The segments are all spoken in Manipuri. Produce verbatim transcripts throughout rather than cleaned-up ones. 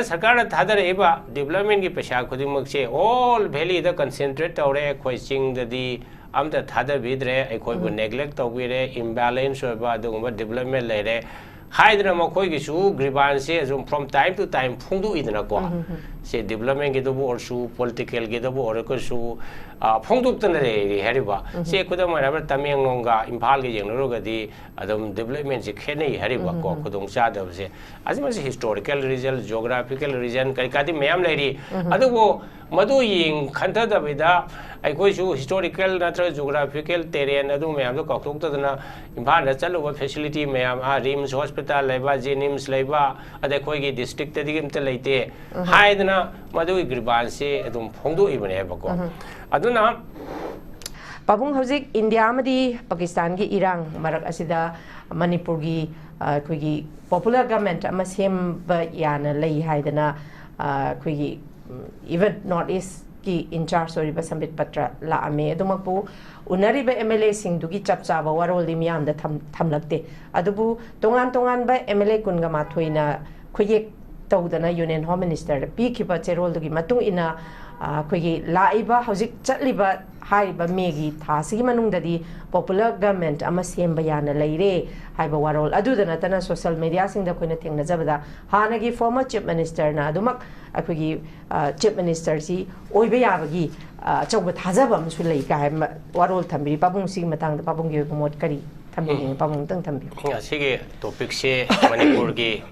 ꯁꯔꯀꯥꯔꯅ ꯊꯥꯗꯔꯛꯏꯕ developmentꯀꯤ ꯄꯩꯁꯥ ꯈꯨꯗꯤꯡꯃꯛꯁꯦ all valleyꯗ concentrate ꯇꯧꯔꯦ, ꯑꯩꯈꯣꯏ ꯆꯤꯡꯗꯗꯤ ꯑꯝꯇ ꯊꯥꯗꯕꯤꯗ꯭ꯔꯦ, ꯑꯩꯈꯣꯏꯕꯨ neglect ꯇꯧꯕꯤꯔꯦ, imbalance ꯑꯣꯏꯕ ꯑꯗꯨꯒꯨꯝꯕ development ꯂꯩꯔꯦ ꯍꯥꯏꯗꯅ ꯃꯈꯣꯏꯒꯤꯁꯨ grievanceꯁꯦ ꯑꯗꯨꯝ from time to time ꯐꯣꯡꯗꯣꯛꯏꯗꯅꯀꯣ꯫ ꯁꯦ developmentꯒꯤꯗꯕꯨ ꯑꯣꯏꯔꯁꯨ, politicalꯒꯤꯗꯕꯨ ꯑꯣꯏꯔꯒꯁꯨ, ꯑ, ꯐꯣꯡꯗꯣꯛꯇꯅ ꯂꯩꯔꯤ ꯍꯥꯏꯔꯤꯕ꯫ ꯁꯦ ꯈꯨꯗꯝ ꯑꯣꯏꯅ ꯍꯥꯏꯔꯕꯗ ꯇꯃꯦꯡꯂꯣꯡꯒ ꯏꯝꯐꯥꯜꯒ ꯌꯦꯡꯅꯔꯨꯔꯒꯗꯤ ꯑꯗꯨꯝ developmentꯁꯦ ꯈꯦꯠꯅꯩ ꯍꯥꯏꯔꯤꯕꯀꯣ꯫ ꯈꯨꯗꯣꯡꯆꯥꯗꯕꯁꯦ ꯑꯁꯤꯃꯁꯦ historical reason, geographical reason ꯀꯔꯤ ꯀꯔꯥꯗꯤ ꯃꯌꯥꯝ ꯂꯩꯔꯤ꯫ ꯑꯗꯨꯕꯨ ꯃꯗꯨ ꯌꯦꯡ ꯈꯟꯊꯗꯕꯤꯗ ꯑꯩꯈꯣꯏꯁꯨ historical ꯅꯠꯇ꯭ꯔꯒ geographical terrain ꯑꯗꯨ ꯃꯌꯥꯝꯗꯣ ꯀꯥꯎꯊꯣꯛꯇꯗꯅ ꯏꯝꯐꯥꯜꯗ ꯆꯠꯂꯨꯕ facility ꯃꯌꯥꯝ, ꯑꯥ, RIMS hospital ꯂꯩꯕ, JNIMS ꯂꯩꯕ, ꯑꯗ ꯑꯩꯈꯣꯏꯒꯤ districtꯇꯗꯤ ꯑꯝꯇ ꯂꯩꯇꯦ ꯍꯥꯏꯗꯅ ꯃꯗꯨꯒꯤ grievanceꯁꯦ ꯑꯗꯨꯝ ꯐꯣꯡꯗꯣꯛꯏꯕꯅꯦꯕꯀꯣ꯫ ꯑꯗꯨꯅ ꯄꯥꯕꯨꯡ, ꯍꯧꯖꯤꯛ ꯏꯟꯗꯤꯌꯥ ꯑꯃꯗꯤ ꯄꯥꯀꯤꯁꯇꯥꯟꯒꯤ ꯏꯔꯥꯡ ꯃꯔꯛ ꯑꯁꯤꯗ ꯃꯅꯤꯄꯨꯔꯒꯤ, ꯑ, ꯑꯩꯈꯣꯏꯒꯤ popular government ꯑꯃ ꯁꯦꯝꯕ ꯌꯥꯅ ꯂꯩ ꯍꯥꯏꯗꯅ, ꯑ, ꯑꯩꯈꯣꯏꯒꯤ, ꯎꯝ, even North Eastꯀꯤ in charge ꯑꯣꯏꯔꯤꯕ ꯁꯝꯕꯤꯠ ꯄꯇ꯭ꯔ ꯂꯥꯛꯑꯝꯃꯦ꯫ ꯑꯗꯨꯃꯛꯄꯨ ꯎꯅꯔꯤꯕ MLAꯁꯤꯡꯗꯨꯒꯤ ꯆꯞ ꯆꯥꯕ ꯋꯥꯔꯣꯜꯗꯤ ꯃꯤꯌꯥꯝꯗ ꯊꯝ-, ꯊꯝꯂꯛꯇꯦ꯫ ꯑꯗꯨꯕꯨ ꯇꯣꯉꯥꯟ ꯇꯣꯉꯥꯟꯕ MLA ꯀꯨꯟꯒ ꯃꯥꯊꯣꯏꯅ ꯈꯨꯌꯦꯛ ꯇꯧꯗꯅ Union Home Ministerꯗ ꯄꯤꯈꯤꯕ ꯆꯦꯔꯣꯜꯗꯨꯒꯤ ꯃꯇꯨꯡ ꯏꯟꯅ, ꯑ, ꯑꯩꯈꯣꯏꯒꯤ ꯂꯥꯛꯏꯕ ꯍꯧꯖꯤꯛ ꯆꯠꯂꯤꯕ ꯍꯥꯏꯔꯤꯕ ꯃꯦꯒꯤ ꯊꯥꯁꯤꯒꯤ ꯃꯅꯨꯡꯗꯗꯤ popular government ꯑꯃ ꯁꯦꯝꯕ ꯌꯥꯅ ꯂꯩꯔꯦ ꯍꯥꯏꯕ ꯋꯥꯔꯣꯜ꯫ ꯑꯗꯨꯗ ꯅꯠꯇꯅ social mediaꯁꯤꯡꯗ ꯑꯩꯈꯣꯏꯅ ꯊꯦꯡꯅꯖꯕꯗ ꯍꯥꯟꯅꯒꯤ former Chief Ministerꯅ ꯑꯗꯨꯃꯛ ꯑꯩꯈꯣꯏꯒꯤ, ꯑ, Chief Ministerꯁꯤ ꯑꯣꯏꯕ ꯌꯥꯕꯒꯤ, ꯑ, ꯑꯆꯧꯕ ꯊꯥꯖꯕ ꯑꯃꯁꯨ ꯂꯩ ꯀꯥꯏ ꯍꯥꯏꯕ ꯋꯥꯔꯣꯜ ꯊꯝꯕꯤꯔꯤ꯫ ꯄꯥꯕꯨꯡꯁꯤꯒꯤ ꯃꯇꯥꯡꯗ ꯄꯥꯕꯨꯡꯒꯤ ꯑꯣꯏꯕ ꯃꯣꯠ ꯀꯔꯤ ꯊꯝꯕꯤꯅꯤꯡꯉꯤ? ꯄꯥꯕꯨꯡ ꯑꯃꯨꯛꯇꯪ ꯊꯝꯕꯤꯌꯨ꯫ ꯑꯁꯤꯒꯤ topicꯁꯦ ꯃꯅꯤꯄꯨꯔꯒꯤ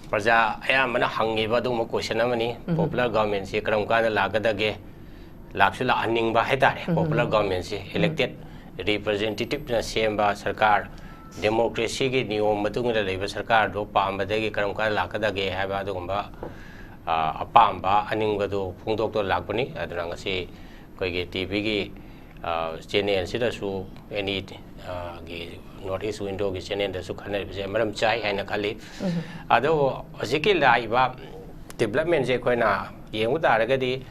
ꯄ꯭ꯔꯖꯥ ꯑꯌꯥꯝꯕꯅ ꯍꯪꯉꯤꯕ ꯑꯗꯨꯒꯨꯝꯕ question ꯑꯃꯅꯤ꯫ Popular governmentꯁꯤ ꯀꯔꯝ ꯀꯥꯟꯗ ꯂꯥꯛꯀꯗꯒꯦ? ꯂꯥꯛꯁꯨ ꯂꯥꯛꯍꯟꯅꯤꯡꯕ ꯍꯥꯏꯇꯥꯔꯦ꯫ Popular governmentꯁꯤ elected representativeꯅ ꯁꯦꯝꯕ ꯁꯔꯀꯥꯔ, democracyꯒꯤ ꯅꯤꯌꯣꯝ ꯃꯇꯨꯡ ꯏꯟꯅ ꯂꯩꯕ ꯁꯔꯀꯥꯔꯗꯨ ꯄꯥꯝꯕꯗꯒꯤ ꯀꯔꯝ ꯀꯥꯟꯗ ꯂꯥꯛꯀꯗꯒꯦ ꯍꯥꯏꯕ ꯑꯗꯨꯒꯨꯝꯕ, ꯑ, ꯑꯄꯥꯝꯕ ꯑꯅꯤꯡꯕꯗꯨ ꯐꯣꯡꯗꯣꯛꯇꯨꯅ ꯂꯥꯛꯄꯅꯤ꯫ ꯑꯗꯨꯅ ꯉꯁꯤ ꯑꯩꯈꯣꯏꯒꯤ TVꯒꯤ, ꯑ, channelꯁꯤꯗꯁꯨ any, ꯑ, ꯒꯤ North East Windowꯒꯤ channelꯗꯁꯨ ꯈꯟꯅꯔꯤꯕꯁꯦ ꯃꯔꯝ ꯆꯥꯏ ꯍꯥꯏꯅ ꯈꯜꯂꯤ꯫ ꯑꯗꯨꯕꯨ ꯍꯧꯖꯤꯛꯀꯤ ꯂꯥꯛꯏꯕ developmentꯁꯦ ꯑꯩꯈꯣꯏꯅ ꯌꯦꯡꯕ ꯇꯥꯔꯒꯗꯤ,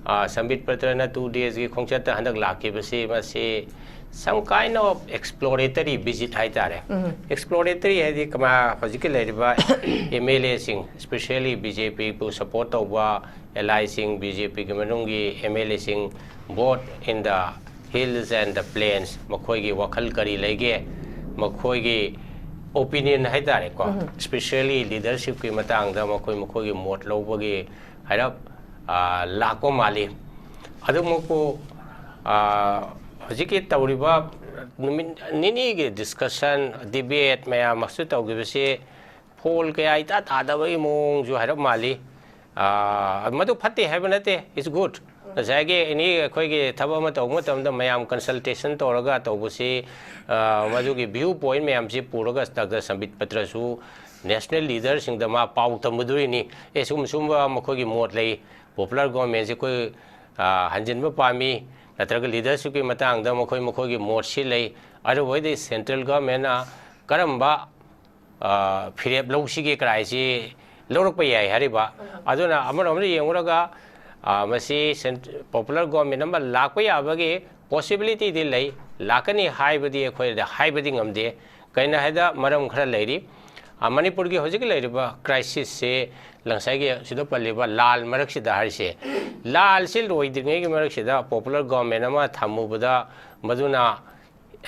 ꯑ, ꯁꯝꯕꯤꯠ ꯄꯇ꯭ꯔꯅ two daysꯒꯤ ꯈꯣꯡꯆꯠꯇ ꯍꯟꯗꯛ ꯂꯥꯛꯈꯤꯕꯁꯤ ꯃꯁꯤ Some kind of exploratory visit ꯍꯥꯏꯇꯥꯔꯦ꯫ Exploratory ꯍꯥꯏꯗꯤ ꯀꯃꯥ ꯍꯧꯖꯤꯛꯀꯤ ꯂꯩꯔꯤꯕ M L A ꯁꯤꯡ, especially B J P ꯕꯨ support ꯇꯧꯕ allies ꯁꯤꯡ, B J P ꯒꯤ ꯃꯅꯨꯡꯒꯤ M L A ꯁꯤꯡ, both in the hills and the plains, ꯃꯈꯣꯏꯒꯤ ꯋꯥꯈꯜ ꯀꯔꯤ ꯂꯩꯒꯦ, ꯃꯈꯣꯏꯒꯤ opinion ꯍꯥꯏꯇꯥꯔꯦꯀꯣ, especially leadership ꯀꯤ ꯃꯇꯥꯡꯗ ꯃꯈꯣꯏ ꯃꯈꯣꯏꯒꯤ ꯃꯣꯠ ꯂꯧꯕꯒꯤ ꯍꯥꯏꯔꯞ, ꯑ, ꯂꯥꯛꯄ ꯃꯥꯜꯂꯤ꯫ ꯑꯗꯨꯃꯛꯄꯨ, ꯑ, ꯍꯧꯖꯤꯛꯀꯤ ꯇꯧꯔꯤꯕ ꯅꯨꯃꯤꯠ ꯅꯤꯅꯤꯒꯤ discussion, debate ꯃꯌꯥꯝ ꯑꯃꯁꯨ ꯇꯧꯈꯤꯕꯁꯤ ꯐꯣꯜ ꯀꯌꯥ ꯏꯇꯥ ꯇꯥꯗꯕꯒꯤ ꯃꯑꯣꯡꯁꯨ ꯍꯥꯏꯔꯞ ꯃꯥꯜꯂꯤ꯫ ꯑ, ꯃꯗꯨ ꯐꯠꯇꯦ ꯍꯥꯏꯕ ꯅꯠꯇꯦ, it's good꯫ ꯉꯁꯥꯏꯒꯤ ꯑꯦꯅꯤ ꯑꯩꯈꯣꯏꯒꯤ ꯊꯕꯛ ꯑꯃ ꯇꯧꯕ ꯃꯇꯝꯗ ꯃꯌꯥꯝ consultation ꯇꯧꯔꯒ ꯇꯧꯕꯁꯤ, ꯑ, ꯃꯗꯨꯒꯤ view point ꯃꯌꯥꯝꯁꯤ ꯄꯨꯔꯒ ꯗꯥꯛꯇꯔ ꯁꯝꯕꯤꯠ ꯄꯇ꯭ꯔꯁꯨ national leader ꯁꯤꯡꯗ ꯃꯥ ꯄꯥꯎ ꯇꯝꯒꯗꯣꯔꯤꯅꯤ꯫ ꯑꯦ, ꯁꯨꯝ ꯁꯨꯝꯕ ꯃꯈꯣꯏꯒꯤ ꯃꯣꯠ ꯂꯩ, popular government ꯁꯤ ꯑꯩꯈꯣꯏ, ꯑ, ꯍꯟꯖꯤꯟꯕ ꯄꯥꯝꯃꯤ, ꯅꯠꯇ꯭ꯔꯒ leadership ꯀꯤ ꯃꯇꯥꯡꯗ ꯃꯈꯣꯏ ꯃꯈꯣꯏꯒꯤ ꯃꯣꯠꯁꯤ ꯂꯩ꯫ ꯑꯗꯨꯕꯨ ꯑꯣꯏꯔꯗꯤ central government ꯅ ꯀꯔꯝꯕ, ꯑ, ꯐꯤꯔꯦꯞ ꯂꯧꯁꯤꯒꯦ ꯀꯔꯥꯏꯁꯤ ꯂꯧꯔꯛꯄ ꯌꯥꯏ ꯍꯥꯏꯔꯤꯕ꯫ ꯑꯗꯨꯅ ꯑꯃꯔꯣꯝꯗ ꯌꯦꯡꯉꯨꯔꯒ, ꯑ, ꯃꯁꯤ cent-, popular government ꯑꯃ ꯂꯥꯛꯄ ꯌꯥꯕꯒꯤ possibility ꯗꯤ ꯂꯩ, ꯂꯥꯛꯀꯅꯤ ꯍꯥꯏꯕꯗꯤ ꯑꯩꯈꯣꯏꯗ ꯍꯥꯏꯕꯗꯤ ꯉꯝꯗꯦ꯫ ꯀꯩꯅꯣ ꯍꯥꯏꯗ ꯃꯔꯝ ꯈꯔ ꯂꯩꯔꯤ꯫ ꯑ, ꯃꯅꯤꯄꯨꯔꯒꯤ ꯍꯧꯖꯤꯛ ꯂꯩꯔꯤꯕ crisis ꯁꯦ, ꯉꯁꯥꯏꯒꯤ ꯁꯤꯗ ꯄꯜꯂꯤꯕ ꯂꯥꯜ ꯃꯔꯛꯁꯤꯗ ꯍꯥꯏꯔꯤꯁꯦ, ꯂꯥꯜꯁꯤ ꯂꯣꯏꯗ꯭ꯔꯤꯉꯩꯒꯤ ꯃꯔꯛꯁꯤꯗ popular government ꯑꯃ ꯊꯝꯃꯨꯕꯗ ꯃꯗꯨꯅ,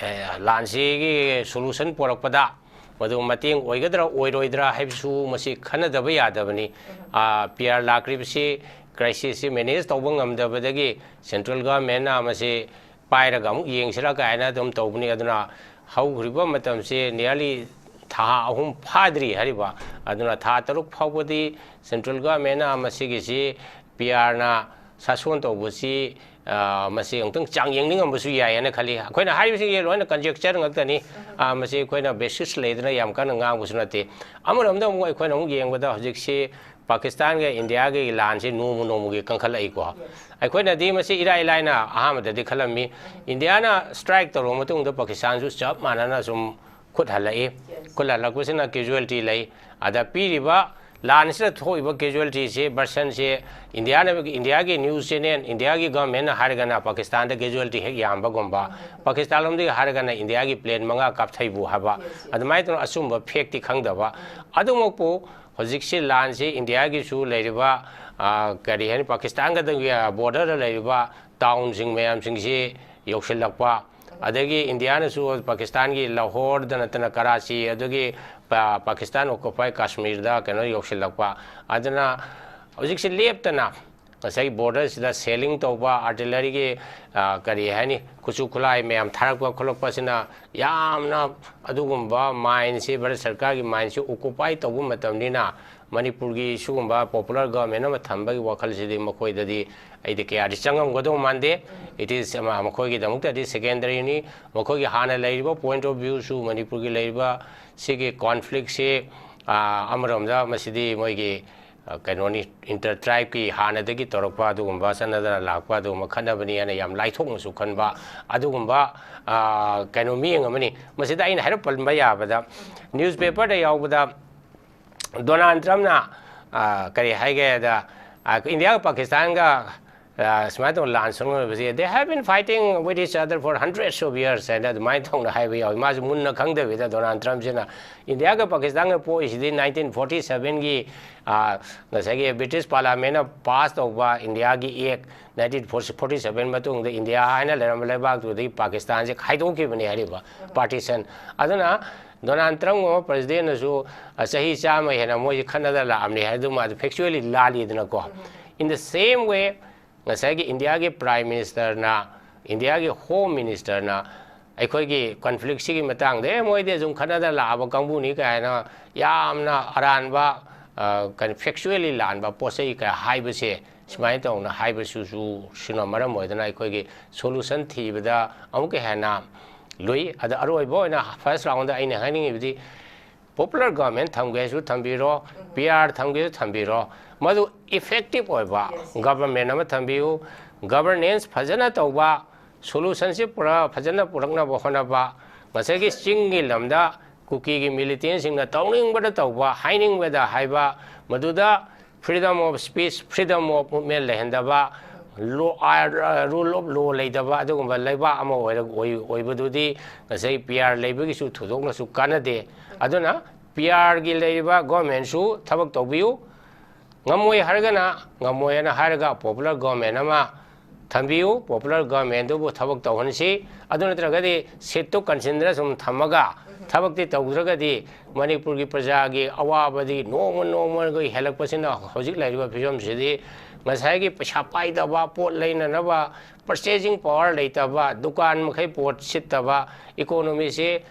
ꯑꯦ, ꯂꯥꯟꯁꯤꯒꯤ solution ꯄꯣꯔꯛꯄꯗ ꯃꯗꯨ ꯃꯇꯦꯡ ꯑꯣꯏꯒꯗ꯭ꯔꯥ ꯑꯣꯏꯔꯣꯏꯗ꯭ꯔꯥ ꯍꯥꯏꯕꯁꯨ ꯃꯁꯤ ꯈꯟꯅꯗꯕ ꯌꯥꯗꯕꯅꯤ꯫ ꯑ, P R ꯂꯥꯛꯈ꯭ꯔꯤꯕꯁꯤ crisis ꯁꯤ manage ꯇꯧꯕ ꯉꯝꯗꯕꯗꯒꯤ central government ꯅ ꯃꯁꯤ ꯄꯥꯏꯔꯒ ꯑꯃꯨꯛ ꯌꯦꯡꯁꯤꯔꯥ ꯀꯥꯏꯅ ꯑꯗꯨꯝ ꯇꯧꯕꯅꯤ꯫ ꯑꯗꯨꯅ ꯍꯧꯈ꯭ꯔꯤꯕ ꯃꯇꯝꯁꯤ nearly ꯊꯥ ꯑꯍꯨꯝ ꯐꯥꯗ꯭ꯔꯤ ꯍꯥꯏꯔꯤꯕ꯫ ꯑꯗꯨꯅ ꯊꯥ ꯇꯔꯨꯛ ꯐꯥꯎꯕꯗꯤ central government ꯅ ꯃꯁꯤꯒꯤꯁꯤ P R ꯅ ꯁꯥꯁꯣꯟ ꯇꯧꯕꯁꯤ, ꯑ, ꯃꯁꯤ ꯑꯃꯨꯛꯇꯪ ꯆꯥꯡ ꯌꯦꯡꯅꯤꯡꯉꯝꯕꯁꯨ ꯌꯥꯏ ꯍꯥꯏꯅ ꯈꯜꯂꯤ꯫ ꯑꯩꯈꯣꯏꯅ ꯍꯥꯏꯔꯤꯕꯁꯤꯡꯁꯦ ꯂꯣꯏꯅ conjecture ꯉꯥꯛꯇꯅꯤ꯫ ꯑ, ꯃꯁꯤ ꯑꯩꯈꯣꯏꯅ basis ꯂꯩꯗꯅ ꯌꯥꯝ ꯀꯟꯅ ꯉꯥꯡꯕꯁꯨ ꯅꯠꯇꯦ꯫ ꯑꯃꯔꯣꯝꯗ ꯑꯃꯨꯛ ꯑꯩꯈꯣꯏꯅ ꯑꯃꯨꯛ ꯌꯦꯡꯕꯗ ꯍꯧꯖꯤꯛꯁꯤ ꯄꯥꯀꯤꯁꯇꯥꯟꯒ ꯏꯟꯗꯤꯌꯥꯒꯤ ꯂꯥꯟꯁꯤ ꯅꯣꯡꯃ ꯅꯣꯡꯃꯒꯤ ꯀꯟꯈꯠꯂꯛꯏꯀꯣ꯫ ꯑꯩꯈꯣꯏꯅꯗꯤ ꯃꯁꯤ ꯏꯔꯥꯏ ꯂꯥꯏꯅ ꯑꯍꯥꯟꯕꯗꯗꯤ ꯈꯜꯂꯝꯃꯤ꯫ ꯏꯟꯗꯤꯌꯥꯅ strike ꯇꯧꯔꯕ ꯃꯇꯨꯡꯗ ꯄꯥꯀꯤꯁꯇꯥꯟꯁꯨ ꯆꯞ ꯃꯥꯟꯅꯅ ꯁꯨꯝ ꯈꯨꯠ ꯍꯜꯂꯛꯏ꯫ ꯈꯨꯠ ꯍꯜꯂꯛꯄꯁꯤꯅ casualty ꯂꯩ꯫ ꯑꯗ ꯄꯤꯔꯤꯕ ꯂꯥꯟꯁꯤꯗ ꯊꯣꯛꯏꯕ casualtyꯁꯦ ꯕꯔꯁꯟꯁꯦ ꯏꯟꯗꯤꯌꯥꯅ, ꯏꯟꯗꯤꯌꯥꯒꯤ news channel, ꯏꯟꯗꯤꯌꯥꯒꯤ governmentꯅ ꯍꯥꯏꯔꯒꯅ ꯄꯥꯀꯤꯁꯇꯥꯟꯗ casualty ꯍꯦꯛ ꯌꯥꯝꯕꯒꯨꯝꯕ, ꯄꯥꯀꯤꯁꯇꯥꯟ ꯂꯣꯝꯗꯒꯤ ꯍꯥꯏꯔꯒꯅ ꯏꯟꯗꯤꯌꯥꯒꯤ plane ꯃꯉꯥ ꯀꯥꯞꯊꯩꯕꯨ ꯍꯥꯏꯕ, ꯑꯗꯨꯃꯥꯏꯅ ꯇꯧꯅ ꯑꯆꯨꯝꯕ factꯇꯤ ꯈꯪꯗꯕ꯫ ꯑꯗꯨꯃꯛꯄꯨ ꯍꯧꯖꯤꯛꯁꯤ ꯂꯥꯟꯁꯤ ꯏꯟꯗꯤꯌꯥꯒꯤꯁꯨ ꯂꯩꯔꯤꯕ, ꯑ, ꯀꯔꯤ ꯍꯥꯏꯅꯤ, ꯄꯥꯀꯤꯁꯇꯥꯟꯒꯗꯒꯤ, ꯑ, borderꯗ ꯂꯩꯔꯤꯕ townꯁꯤꯡ ꯃꯌꯥꯝꯁꯤꯡꯁꯤ ꯌꯧꯁꯤꯜꯂꯛꯄ, ꯑꯗꯒꯤ ꯏꯟꯗꯤꯌꯥꯅꯁꯨ ꯄꯥꯀꯤꯁꯇꯥꯟꯒꯤ ꯂꯥꯍꯣꯔꯗ ꯅꯠꯇꯅ ꯀꯔꯥꯆꯤ, ꯑꯗꯨꯒꯤ ꯄꯥ-, ꯄꯥꯀꯤꯁꯇꯥꯟ occupied ꯀꯥꯁꯃꯤꯔꯗ ꯀꯩꯅꯣ ꯌꯧꯁꯤꯜꯂꯛꯄ, ꯑꯗꯨꯅ ꯍꯧꯖꯤꯛꯁꯤ ꯂꯦꯞꯇꯅ ꯉꯁꯥꯏꯒꯤ borderꯁꯤꯗ shelling ꯇꯧꯕ, artilleryꯒꯤ, ꯑ, ꯀꯔꯤ ꯍꯥꯏꯅꯤ, ꯈꯨꯠꯁꯨ ꯈꯨꯠꯂꯥꯏ ꯃꯌꯥꯝ ꯊꯥꯔꯛꯄ ꯈꯣꯠꯂꯛꯄꯁꯤꯅ ꯌꯥꯝꯅ ꯑꯗꯨꯒꯨꯝꯕ mindꯁꯤ, ꯚꯥꯔꯠ ꯁꯔꯀꯥꯔꯒꯤ mindꯁꯤ occupy ꯇꯧꯕ ꯃꯇꯝꯅꯤꯅ, ꯃꯅꯤꯄꯨꯔꯒꯤ ꯁꯤꯒꯨꯝꯕ popular government ꯑꯃ ꯊꯝꯕꯒꯤ ꯋꯥꯈꯜꯁꯤꯗꯤ ꯃꯈꯣꯏꯗꯗꯤ ꯑꯩꯗꯤ ꯀꯌꯥꯗꯤ ꯆꯪꯉꯝꯒꯗꯧ ꯃꯥꯟꯗꯦ꯫ It is, ꯑꯃ, ꯃꯈꯣꯏꯒꯤꯗꯃꯛꯇꯗꯤ secondaryꯅꯤ꯫ ꯃꯈꯣꯏꯒꯤ ꯍꯥꯟꯅ ꯂꯩꯔꯤꯕ point of viewꯁꯨ, ꯃꯅꯤꯄꯨꯔꯒꯤ ꯂꯩꯔꯤꯕ ꯁꯤꯒꯤ conflictꯁꯤ, ꯑ, ꯑꯃꯔꯣꯝꯗ ꯃꯁꯤꯗꯤ ꯃꯣꯏꯒꯤ, ꯑ, ꯀꯩꯅꯣꯅꯤ, inter tribeꯀꯤ ꯍꯥꯟꯅꯗꯒꯤ ꯇꯧꯔꯛꯄ ꯑꯗꯨꯒꯨꯝꯕ ꯆꯠꯅꯗꯅ ꯂꯥꯛꯄ ꯑꯗꯨꯒꯨꯝꯕ ꯈꯠꯅꯕꯅꯤ ꯍꯥꯏꯅ ꯌꯥꯝ ꯂꯥꯏꯊꯣꯛꯅꯁꯨ ꯈꯟꯕ ꯑꯗꯨꯒꯨꯝꯕ, ꯑ, ꯀꯩꯅꯣ, ꯃꯤꯠꯌꯦꯡ ꯑꯃꯅꯤ꯫ ꯃꯁꯤꯗ ꯑꯩꯅ ꯍꯥꯏꯔꯞ ꯄꯟꯕ ꯌꯥꯕꯗ, newspaperꯗ ꯌꯥꯎꯕꯗ ꯗꯣꯅꯥꯜꯗ ꯇ꯭ꯔꯝꯞꯅ, ꯑ, ꯀꯔꯤ ꯍꯥꯏꯒꯦꯗ, ꯑ, ꯏꯟꯗꯤꯌꯥꯒ ꯄꯥꯀꯤꯁꯇꯥꯟꯒ, ꯑ, ꯁꯨꯃꯥꯏꯅ ꯇꯧꯅ ꯂꯥꯟ ꯁꯣꯛꯅꯕꯁꯦ, "They have been fighting with each other for hundreds of years" ꯍꯥꯏꯅ ꯑꯗꯨꯃꯥꯏꯅ ꯇꯧꯅ ꯍꯥꯏꯕ ꯌꯥꯎꯏ꯫ ꯃꯥꯁꯨ ꯃꯨꯟꯅ ꯈꯪꯗꯕꯤꯗ ꯗꯣꯅꯥꯜꯗ ꯇ꯭ꯔꯝꯞꯁꯤꯅ ꯏꯟꯗꯤꯌꯥꯒ ꯄꯥꯀꯤꯁꯇꯥꯟꯒ ꯄꯣꯛꯏꯁꯤꯗꯤ nineteen forty sevenꯒꯤ, ꯑ, ꯉꯁꯥꯏꯒꯤ ꯕ꯭ꯔꯤꯇꯤꯁ ꯄꯥꯔꯂꯥꯃꯦꯟꯅ ꯄꯥꯁ ꯇꯧꯕ ꯏꯟꯗꯤꯌꯥꯒꯤ act, nineteen forty seven ꯃꯇꯨꯡꯗ ꯏꯟꯗꯤꯌꯥ ꯍꯥꯏꯅ ꯂꯩꯔꯝꯕ ꯂꯩꯕꯥꯛꯇꯨꯗꯒꯤ ꯄꯥꯀꯤꯁꯇꯥꯟꯁꯦ ꯈꯥꯏꯗꯣꯛꯈꯤꯕꯅꯤ ꯍꯥꯏꯔꯤꯕ partition꯫ ꯑꯗꯨꯅ ꯗꯣꯅꯥꯜꯗ ꯇ꯭ꯔꯝꯞꯀꯨꯝꯕ ꯄ꯭ꯔꯁꯤꯗꯦꯟꯅꯁꯨ, ꯑ, ꯆꯍꯤ ꯆꯥꯝꯃ ꯍꯦꯟꯅ ꯃꯣꯏꯁꯦ ꯈꯠꯅꯗ ꯂꯥꯛꯑꯕꯅꯤ ꯍꯥꯏꯗꯨꯃ ꯑꯗꯨ factually ꯂꯥꯜꯂꯤꯗꯅꯀꯣ꯫ In the same way, ꯉꯁꯥꯏꯒꯤ ꯏꯟꯗꯤꯌꯥꯒꯤ ꯄ꯭ꯔꯥꯏꯝ ꯃꯤꯅꯤꯁꯇꯔꯅ, ꯏꯟꯗꯤꯌꯥꯒꯤ ꯍꯣꯝ ꯃꯤꯅꯤꯁꯇꯔꯅ ꯑꯩꯈꯣꯏꯒꯤ conflictꯁꯤꯒꯤ ꯃꯇꯥꯡꯗ, "ꯑꯦ, ꯃꯣꯏꯗꯤ ꯑꯁꯨꯝ ꯈꯠꯅꯗ ꯂꯥꯛꯑꯕ ꯀꯥꯡꯕꯨꯅꯤ" ꯀꯥꯏꯅ ꯌꯥꯝꯅ ꯑꯔꯥꯟꯕ, ꯑ, ꯀꯩꯅꯣ, factually ꯂꯥꯟꯕ ꯄꯣꯠ ꯆꯩ ꯀꯌꯥ ꯍꯥꯏꯕꯁꯦ, ꯁꯨꯃꯥꯏꯅ ꯇꯧꯅ ꯍꯥꯏꯕꯁꯤꯁꯨ, ꯁꯤꯅ ꯃꯔꯝ ꯑꯣꯏꯗꯅ ꯑꯩꯈꯣꯏꯒꯤ solution ꯊꯤꯕꯗ ꯑꯃꯨꯛꯀ ꯍꯦꯟꯅ ꯂꯨꯏ꯫ ꯑꯗ ꯑꯔꯣꯏꯕ ꯑꯣꯏꯅ first roundꯗ ꯑꯩꯅ ꯍꯥꯏꯅꯤꯡꯉꯤꯕꯗꯤ, popular government ꯊꯝꯒꯦꯁꯨ ꯊꯝꯕꯤꯔꯣ, PR ꯊꯝꯒꯦꯁꯨ ꯊꯝꯕꯤꯔꯣ, ꯃꯗꯨ effective ꯑꯣꯏꯕ government ꯑꯃ ꯊꯝꯕꯤꯌꯨ꯫ Governance ꯐꯖꯅ ꯇꯧꯕ, solutionꯁꯤ ꯄꯨꯔꯥ ꯐꯖꯅ ꯄꯨꯔꯛꯅꯕ ꯍꯣꯠꯅꯕ, ꯉꯁꯥꯏꯒꯤ ꯆꯤꯡꯒꯤ ꯂꯝꯗ ꯀꯨꯀꯤꯒꯤ ꯃꯤꯂꯤꯇꯦꯟꯁꯤꯡꯅ ꯇꯧꯅꯤꯡꯕꯗ ꯇꯧꯕ, ꯍꯥꯏꯅꯤꯡꯕꯗ ꯍꯥꯏꯕ, ꯃꯗꯨꯗ freedom of speech, freedom of movement ꯂꯩꯍꯟꯗꯕ, law, rule of law ꯂꯩꯇꯕ ꯑꯗꯨꯒꯨꯝꯕ ꯂꯩꯕꯥꯛ ꯑꯃ ꯑꯣꯏꯔ-, ꯑꯣꯏ-, ꯑꯣꯏꯕꯗꯨꯗꯤ ꯉꯁꯥꯏ ꯄꯤ ꯑꯥꯔ ꯂꯩꯕꯒꯤꯁꯨ ꯊꯣꯏꯗꯣꯛꯅꯁꯨ ꯀꯥꯟꯅꯗꯦ꯫ ꯑꯗꯨꯅ ꯄꯤ ꯑꯥꯔꯒꯤ ꯂꯩꯔꯤꯕ ꯒꯣꯔꯃꯦꯟꯁꯨ ꯊꯕꯛ ꯇꯧꯕꯤꯌꯨ, ꯉꯝꯃꯣꯏ ꯍꯥꯏꯔꯒꯅ ꯉꯝꯃꯣꯏ ꯍꯥꯏꯅ ꯍꯥꯏꯔꯒ popular government ꯑꯃ ꯊꯝꯕꯤꯌꯨ, popular governmentꯗꯨꯕꯨ ꯊꯕꯛ ꯇꯧꯍꯟꯁꯤ꯫ ꯑꯗꯨ ꯅꯠꯇ꯭ꯔꯒꯗꯤ ꯁꯤꯠꯇꯨ ꯀꯟꯁꯤꯟꯗꯅ ꯁꯨꯝ ꯊꯝꯃꯒ ꯊꯕꯛꯇꯤ ꯇꯧꯗ꯭ꯔꯒꯗꯤ ꯃꯅꯤꯄꯨꯔꯒꯤ ꯄ꯭ꯔꯖꯥꯒꯤ ꯑꯋꯥꯕꯗꯤ ꯅꯣꯡꯃ ꯅꯣꯡꯃꯒꯤ ꯍꯦꯜꯂꯛꯄꯁꯤꯅ ꯍꯧꯖꯤꯛ ꯂꯩꯔꯤꯕ ꯐꯤꯕꯝꯁꯤꯗꯤ ꯉꯁꯥꯏꯒꯤ ꯄꯩꯁꯥ ꯄꯥꯏꯗꯕ, ꯄꯣꯠ ꯂꯩꯅꯅꯕ purchasing power ꯂꯩꯇꯕ, ꯗꯨꯀꯥꯟ ꯃꯈꯩ ꯄꯣꯠ ꯁꯤꯠꯇꯕ, economyꯁꯤ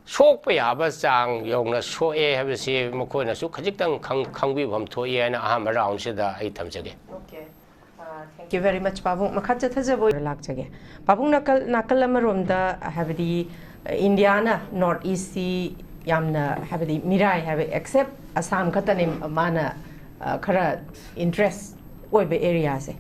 ꯁꯣꯛꯄ ꯌꯥꯕ ꯆꯥꯡ ꯌꯧꯅ ꯁꯣꯛꯑꯦ ꯍꯥꯏꯕꯁꯤ ꯃꯈꯣꯏꯅꯁꯨ ꯈꯖꯤꯛꯇꯪ ꯈꯪ-, ꯈꯪꯕꯤꯐꯝ ꯊꯣꯛꯏ ꯍꯥꯏꯅ ꯑꯍꯥꯟꯕ roundꯁꯤꯗ ꯑꯩ ꯊꯝꯖꯒꯦ꯫ Okay. Uh, thank you very much, ꯄꯥꯕꯨꯡ꯫ ꯃꯈꯥ ꯆꯠꯊꯖꯕ ꯑꯣꯏꯅ ꯂꯥꯛꯆꯒꯦ꯫ ꯄꯥꯕꯨꯡ, ꯅꯥꯀꯜ, ꯅꯥꯀꯜ ꯑꯃꯔꯣꯝꯗ ꯍꯥꯏꯕꯗꯤ, ꯑ, ꯏꯟꯗꯤꯌꯥꯅ North Eastꯁꯤ ꯌꯥꯝꯅ ꯍꯥꯏꯕꯗꯤ ꯃꯤꯔꯥꯏ ꯍꯥꯏꯕ, except ꯑꯁꯥꯝ ꯈꯛꯇꯅꯦ ꯃꯥꯅ, ꯑ, ꯈꯔ interest ꯑꯣꯏꯕ areaꯁꯦ꯫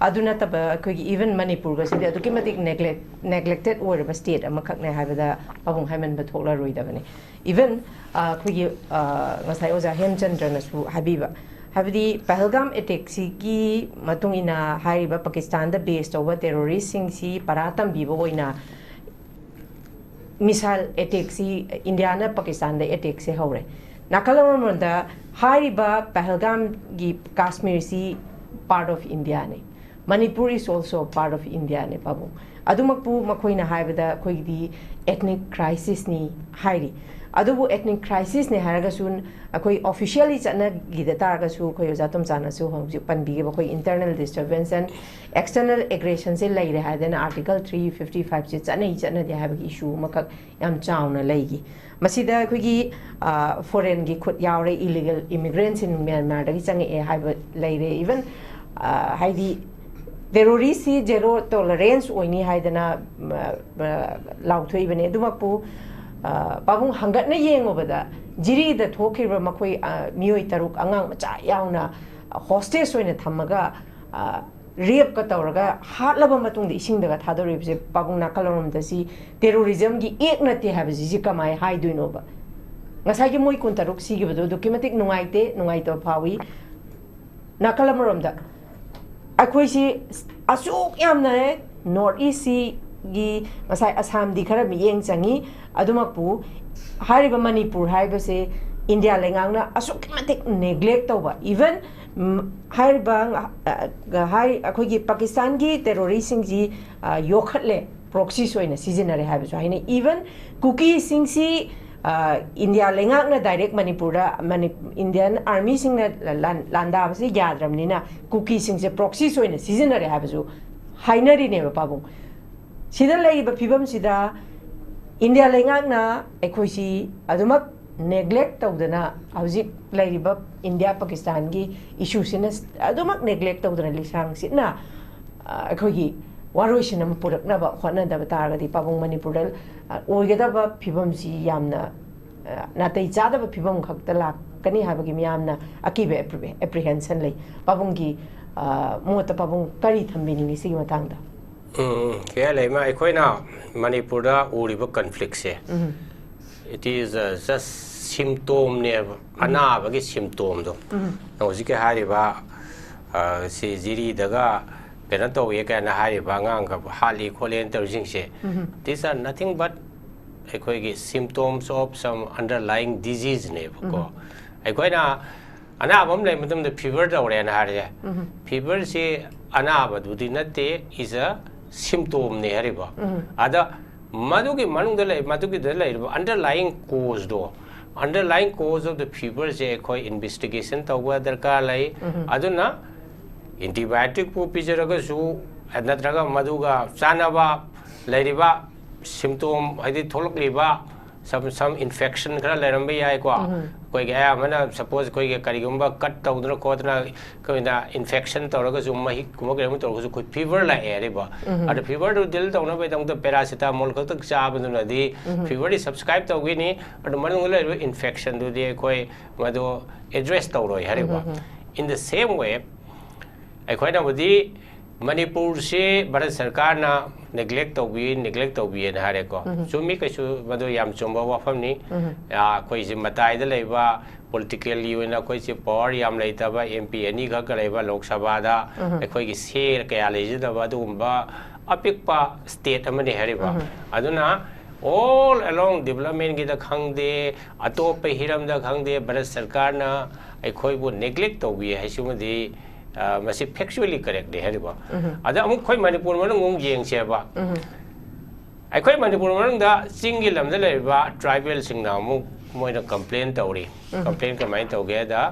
ꯑꯗꯨ ꯅꯠꯇꯕ ꯑꯩꯈꯣꯏꯒꯤ even ꯃꯅꯤꯄꯨꯔꯒꯁꯤꯗꯤ ꯑꯗꯨꯛꯀꯤ ꯃꯇꯤꯛ neglect, neglected ꯑꯣꯏꯔꯕ state ꯑꯃꯈꯛꯅꯦ ꯍꯥꯏꯕꯗ ꯄꯥꯕꯨꯡ ꯍꯥꯏꯃꯟꯕ ꯊꯣꯛꯂꯔꯣꯏꯗꯕꯅꯤ꯫ Even, ꯑ, ꯑꯩꯈꯣꯏꯒꯤ, ꯑ, ꯉꯁꯥꯏ ꯑꯣꯖꯥ ꯍꯦꯝꯆꯟꯗ꯭ꯔꯅꯁꯨ ꯍꯥꯏꯕꯤꯕ, ꯍꯥꯏꯕꯗꯤ ꯄꯍꯜꯒꯥꯝ attackꯁꯤꯒꯤ ꯃꯇꯨꯡ ꯏꯟꯅ ꯍꯥꯏꯔꯤꯕ ꯄꯥꯀꯤꯁꯇꯥꯟꯗ base ꯇꯧꯕ terroristꯁꯤꯡꯁꯤ ꯄꯔꯥ ꯇꯝꯕꯤꯕ ꯑꯣꯏꯅ missile attackꯁꯤ ꯏꯟꯗꯤꯌꯥꯅ ꯄꯥꯀꯤꯁꯇꯥꯟꯗ attackꯁꯦ ꯍꯧꯔꯦ꯫ ꯅꯥꯀꯜ ꯑꯃꯔꯣꯝꯗ ꯍꯥꯏꯔꯤꯕ ꯄꯍꯜꯒꯥꯝꯒꯤ ꯀꯥꯁꯃꯤꯔꯁꯤ part of Indiaꯅꯤ꯫ Manipur is also part of Indiaꯅꯤ, ꯄꯥꯕꯨꯡ꯫ ꯑꯗꯨꯃꯛꯄꯨ ꯃꯈꯣꯏꯅ ꯍꯥꯏꯕꯗ ꯑꯩꯈꯣꯏꯒꯤꯗꯤ ethnic crisisꯅꯤ ꯍꯥꯏꯔꯤ꯫ ꯑꯗꯨꯕꯨ ethnic crisisꯅꯤ ꯍꯥꯏꯔꯒꯁꯨ ꯑꯩꯈꯣꯏ officially ꯆꯠꯅꯈꯤꯗ ꯇꯥꯔꯒꯁꯨ ꯑꯩꯈꯣꯏ ꯑꯣꯖꯥ ꯇꯣꯝꯆꯥꯅꯁꯨ ꯍꯧꯖꯤꯛ ꯄꯟꯕꯤꯈꯤꯕ ꯑꯩꯈꯣꯏ internal disturbance and external aggressionꯁꯦ ꯂꯩꯔꯦ ꯍꯥꯏꯗꯅ Article three fifty fiveꯁꯦ ꯆꯠꯅꯩ ꯆꯠꯅꯗꯦ ꯍꯥꯏꯕꯒꯤ issue ꯑꯃꯈꯛ ꯌꯥꯝ ꯆꯥꯎꯅ ꯂꯩꯈꯤ꯫ ꯃꯁꯤꯗ ꯑꯩꯈꯣꯏꯒꯤ, ꯑ, foreignꯒꯤ ꯈꯨꯠ ꯌꯥꯎꯔꯦ, illegal immigrantꯁꯤꯡ ꯃ꯭ꯌꯥꯟꯃꯥꯔꯗꯒꯤ ꯆꯪꯉꯛꯑꯦ ꯍꯥꯏꯕ ꯂꯩꯔꯦ꯫ Even, ꯑ, ꯍꯥꯏꯗꯤ terroristꯁꯤ zero tolerance ꯑꯣꯏꯅꯤ ꯍꯥꯏꯗꯅ, ꯃ, ꯃ, ꯂꯥꯎꯊꯣꯛꯏꯕꯅꯤ꯫ ꯑꯗꯨꯃꯛꯄꯨ, ꯑ, ꯄꯥꯕꯨꯡ, ꯍꯪꯒꯠꯅ ꯌꯦꯡꯉꯨꯕꯗ ꯖꯤꯔꯤꯗ ꯊꯣꯛꯈꯤꯕ ꯃꯈꯣꯏ, ꯑ, ꯃꯤꯑꯣꯏ ꯇꯔꯨꯛ, ꯑꯉꯥꯡ ꯃꯆꯥ ꯌꯥꯎꯅ hostage ꯑꯣꯏꯅ ꯊꯝꯃꯒ, ꯑ, ꯔꯦꯞꯀ ꯇꯧꯔꯒ ꯍꯥꯠꯂꯕ ꯃꯇꯨꯡꯗ ꯏꯁꯤꯡꯗꯒ ꯊꯥꯗꯣꯔꯛꯏꯕꯁꯦ, ꯄꯥꯕꯨꯡ, ꯅꯥꯀꯜ ꯑꯃꯔꯣꯝꯗ ꯁꯤ ꯇꯦꯔꯣꯔꯤꯖꯝꯒꯤ ꯑꯦꯛ ꯅꯠꯇꯦ ꯍꯥꯏꯕꯁꯤ ꯁꯤ ꯀꯃꯥꯏ ꯍꯥꯏꯗꯣꯏꯅꯣꯕ? ꯉꯁꯥꯏꯒꯤ ꯃꯣꯏ ꯀꯨꯟꯇꯔꯨꯛ ꯁꯤꯈꯤꯕꯗꯣ ꯑꯗꯨꯛꯀꯤ ꯃꯇꯤꯛ ꯅꯨꯡꯉꯥꯏꯇꯦ, ꯅꯨꯡꯉꯥꯏꯇꯕ ꯐꯥꯎꯏ꯫ ꯅꯥꯀꯜ ꯑꯃꯔꯣꯝꯗ ꯑꯩꯈꯣꯏꯁꯤ ꯑꯁꯨꯛ ꯌꯥꯝꯅ ꯅꯣꯔꯠ ꯏꯁꯁꯤꯒꯤ, ꯉꯁꯥꯏ ꯑꯁꯥꯝꯗꯤ ꯈꯔ ꯃꯤꯠꯌꯦꯡ ꯆꯪꯉꯤ, ꯑꯗꯨꯃꯛꯄꯨ ꯍꯥꯏꯔꯤꯕ ꯃꯅꯤꯄꯨꯔ ꯍꯥꯏꯕꯁꯦ ꯏꯟꯗꯤꯌꯥ ꯂꯩꯉꯥꯛꯅ ꯑꯁꯨꯛꯀꯤ ꯃꯇꯤꯛ ꯅꯦꯒ꯭ꯂꯦꯛ ꯇꯧꯕ, ꯏꯚꯟ ꯍꯥꯏꯔꯤꯕ, ꯑ, ꯍꯥꯏ-, ꯑꯩꯈꯣꯏꯒꯤ ꯄꯥꯀꯤꯁꯇꯥꯟꯒꯤ ꯇꯦꯔꯣꯔꯤꯁꯁꯤꯡꯁꯤ, ꯑ, ꯌꯣꯛꯈꯠꯂꯦ, ꯄ꯭ꯔꯣꯛꯁꯤꯁ ꯑꯣꯏꯅ ꯁꯤꯖꯤꯟꯅꯔꯦ ꯍꯥꯏꯕꯁꯨ ꯍꯥꯏꯅꯩ꯫ ꯏꯚꯟ ꯀꯨꯀꯤꯁꯤꯡꯁꯤ, ꯑ, ꯏꯟꯗꯤꯌꯥ ꯂꯩꯉꯥꯛꯅ ꯗꯥꯏꯔꯦꯛ ꯃꯅꯤꯄꯨꯔꯗ, ꯃꯅꯤ-, ꯏꯟꯗꯤꯌꯥꯟ ꯑꯥꯔꯃꯤꯁꯤꯡꯅ ꯂꯥꯟ-, ꯂꯥꯟꯗꯥꯕꯁꯤ ꯌꯥꯗ꯭ꯔꯕꯅꯤꯅ ꯀꯨꯀꯤꯁꯤꯡꯁꯦ ꯄ꯭ꯔꯣꯛꯁꯤꯁ ꯑꯣꯏꯅ ꯁꯤꯖꯤꯟꯅꯔꯦ ꯍꯥꯏꯕꯁꯨ ꯍꯥꯏꯅꯔꯤꯅꯦꯕ, ꯄꯥꯕꯨꯡ꯫ ꯁꯤꯗ ꯂꯩꯔꯤꯕ ꯐꯤꯕꯝꯁꯤꯗ ꯏꯟꯗꯤꯌꯥ ꯂꯩꯉꯥꯛꯅ ꯑꯩꯈꯣꯏꯁꯤ ꯑꯗꯨꯃꯛ ꯅꯦꯒ꯭ꯂꯦꯛ ꯇꯧꯗꯅ, ꯍꯧꯖꯤꯛ ꯂꯩꯔꯤꯕ ꯏꯟꯗꯤꯌꯥ ꯄꯥꯀꯤꯁꯇꯥꯟꯒꯤ ꯏꯁꯨꯁꯤꯅ ꯑꯗꯨꯃꯛ ꯅꯦꯒ꯭ꯂꯦꯛ ꯇꯧꯗꯅ, ꯂꯤꯁꯥꯡ ꯁꯤꯠꯅ, ꯑ, ꯑꯩꯈꯣꯏꯒꯤ ꯋꯥꯔꯣꯏꯁꯤꯟ ꯑꯃ ꯄꯨꯔꯛꯅꯕ ꯍꯣꯠꯅꯗꯕ ꯇꯥꯔꯒꯗꯤ, ꯄꯥꯕꯨꯡ, ꯃꯅꯤꯄꯨꯔꯗ, ꯑ, ꯑꯣꯏꯒꯗꯕ ꯐꯤꯕꯝꯁꯤ ꯌꯥꯝꯅ, ꯑ, ꯅꯥꯇꯩ ꯆꯥꯗꯕ ꯐꯤꯕꯝ ꯈꯛꯇ ꯂꯥꯛꯀꯅꯤ ꯍꯥꯏꯕꯒꯤ ꯃꯤꯌꯥꯝꯅ ꯑꯀꯤꯕ ꯑꯦꯄ꯭ꯔꯤ-, ꯑꯦꯄ꯭ꯔꯤꯍꯦꯟꯁꯟ ꯂꯩ꯫ ꯄꯥꯕꯨꯡꯒꯤ, ꯑ, ꯃꯣꯠꯇ ꯄꯥꯕꯨꯡ ꯀꯔꯤ ꯊꯝꯕꯤꯅꯤꯡꯉꯤ ꯁꯤꯒꯤ ꯃꯇꯥꯡꯗ? ꯎꯝ, ꯎꯝ, ꯀꯌꯥ ꯂꯩꯃ, ꯑꯩꯈꯣꯏꯅ ꯃꯅꯤꯄꯨꯔꯗ ꯎꯔꯤꯕ ꯀꯟꯐ꯭ꯂꯤꯛꯁꯦ, ꯎꯝ꯫ It is, uh, just symptomꯅꯦꯕ, ꯎꯝ꯫ ꯑꯅꯥꯕꯒꯤ ꯁꯤꯝꯇꯣꯝꯗꯣ꯫ ꯎꯝ꯫ ꯅꯪ ꯍꯧꯖꯤꯛꯀꯤ ꯍꯥꯏꯔꯤꯕ, ꯑ, ꯁꯤ ꯖꯤꯔꯤꯗꯒ ꯀꯩꯅꯣ ꯇꯧꯏ ꯀꯥꯏꯅ ꯍꯥꯏꯔꯤꯕ, ꯑꯉꯥꯡꯒ ꯍꯥꯠꯂꯤ ꯈꯣꯠꯂꯦꯅ ꯇꯧꯔꯤꯁꯤꯡꯁꯦ, ꯎꯝ꯫ These are nothing but ꯑꯩꯈꯣꯏꯒꯤ symptoms of some underlying diseaseꯅꯦꯕꯀꯣ꯫ ꯎꯝ꯫ ꯑꯩꯈꯣꯏꯅ ꯑꯅꯥꯕ ꯑꯃ ꯂꯩꯕ ꯃꯇꯝꯗ ꯐꯤꯚꯔ ꯇꯧꯔꯦꯅ ꯍꯥꯏꯔꯁꯦ꯫ ꯎꯝ꯫ ꯐꯤꯚꯔꯁꯤ ꯑꯅꯥꯕꯗꯨꯗꯤ ꯅꯠꯇꯦ, is a symptomꯅꯦ ꯍꯥꯏꯔꯤꯕ꯫ ꯎꯝ꯫ ꯑꯗ ꯃꯗꯨꯒꯤ ꯃꯅꯨꯡꯗ ꯂꯩ, ꯃꯗꯨꯒꯤꯗ ꯂꯩꯔꯤꯕ underlying causeꯗꯣ, underlying cause of the feverꯁꯦ ꯑꯩꯈꯣꯏ investigation ꯇꯧꯕ ꯗꯔꯀꯥꯔ ꯂꯩ꯫ ꯎꯝ꯫ ꯑꯗꯨꯅ antibioticꯄꯨ ꯄꯤꯖꯔꯒꯁꯨ, ꯅꯠꯇ꯭ꯔꯒ ꯃꯗꯨꯒ ꯆꯥꯟꯅꯕ ꯂꯩꯔꯤꯕ symptom, ꯍꯥꯏꯗꯤ ꯊꯣꯛꯂꯛꯂꯤꯕ some, some infection ꯈꯔ ꯂꯩꯔꯝꯕ ꯌꯥꯏꯀꯣ꯫ ꯎꯝ꯫ ꯑꯩꯈꯣꯏꯒꯤ ꯑꯌꯥꯝꯕꯅ, suppose, ꯑꯩꯈꯣꯏꯒꯤ ꯀꯔꯤꯒꯨꯝꯕ cut ꯇꯧꯗꯅ ꯈꯣꯠꯇꯅ ꯑꯩꯈꯣꯏꯅ infection ꯇꯧꯔꯒꯁꯨ, ꯃꯍꯤꯛꯀꯨꯝꯕ ꯀꯩꯒꯨꯝꯕ ꯇꯧꯔꯒꯁꯨ, ꯑꯩꯈꯣꯏ ꯐꯤꯚꯔ ꯂꯥꯛꯑꯦ ꯍꯥꯏꯔꯤꯕ꯫ ꯎꯝ꯫ ꯑꯗꯣ ꯐꯤꯚꯔꯗꯨ ꯗꯤꯜ ꯇꯧꯅꯕꯒꯤꯗꯃꯛꯇ paracetamol ꯈꯛꯇ ꯆꯥꯕꯗꯨꯅꯗꯤ ꯎꯝ꯫ ꯐꯤꯚꯔꯗꯤ subside ꯇꯧꯈꯤꯅꯤ, ꯑꯗꯨ ꯃꯅꯨꯡꯗ ꯂꯩꯔꯤꯕ infectionꯗꯨꯗꯤ ꯑꯩꯈꯣꯏ ꯃꯗꯨ address ꯇꯧꯔꯣꯏ ꯍꯥꯏꯔꯤꯕ꯫ ꯎꯝ꯫ In the same way, ꯑꯩꯈꯣꯏꯅꯕꯨꯗꯤ ꯃꯅꯤꯄꯨꯔꯁꯤ ꯚꯥꯔꯠ ꯁꯔꯀꯥꯔꯅ neglect ꯇꯧꯕꯤ, neglect ꯇꯧꯕꯤꯑꯅ ꯍꯥꯏꯔꯦꯀꯣ꯫ ꯎꯝ꯫ ꯆꯨꯝꯃꯤ, ꯀꯩꯁꯨ ꯃꯗꯨ ꯌꯥꯝ ꯆꯨꯝꯕ ꯋꯥꯐꯝꯅꯤ꯫ ꯎꯝ꯫ ꯑ, ꯑꯩꯈꯣꯏꯁꯤ ꯃꯇꯥꯏꯗ ꯂꯩꯕ, politically ꯑꯣꯏꯅ ꯑꯩꯈꯣꯏꯁꯤ power ꯌꯥꯝ ꯂꯩꯇꯕ, M P ꯑꯅꯤꯈꯛꯀ ꯂꯩꯕ ꯂꯣꯛ ꯁꯚꯥꯗ, ꯎꯝ꯫ ꯑꯩꯈꯣꯏꯒꯤ share ꯀꯌꯥ ꯂꯩꯖꯗꯕ ꯑꯗꯨꯒꯨꯝꯕ ꯑꯄꯤꯛꯄ state ꯑꯃꯅꯤ ꯍꯥꯏꯔꯤꯕ꯫ ꯎꯝ꯫ ꯑꯗꯨꯅ all along developmentꯀꯤꯗ ꯈꯪꯗꯦ, ꯑꯇꯣꯞꯄ ꯍꯤꯔꯝꯗ ꯈꯪꯗꯦ, ꯚꯥꯔꯠ ꯁꯔꯀꯥꯔꯅ ꯑꯩꯈꯣꯏꯕꯨ neglect ꯇꯧꯕꯤ ꯍꯥꯏꯁꯤꯃꯗꯤ, ꯑ, ꯃꯁꯤ factually correctꯅꯤ ꯍꯥꯏꯔꯤꯕ꯫ ꯎꯝ꯫ ꯑꯗ ꯑꯃꯨꯛ ꯑꯩꯈꯣꯏ ꯃꯅꯤꯄꯨꯔ ꯃꯅꯨꯡ ꯑꯃꯨꯛ ꯌꯦꯡꯁꯦꯕ꯫ ꯎꯝ꯫ ꯑꯩꯈꯣꯏ ꯃꯅꯤꯄꯨꯔ ꯃꯅꯨꯡꯗ ꯆꯤꯡꯒꯤ ꯂꯝꯗ ꯂꯩꯔꯤꯕ tribalꯁꯤꯡꯅ ꯑꯃꯨꯛ ꯃꯣꯏꯅ complain ꯇꯧꯔꯤ꯫ ꯎꯝ꯫ Complain ꯀꯃꯥꯏꯅ ꯇꯧꯒꯦꯗ,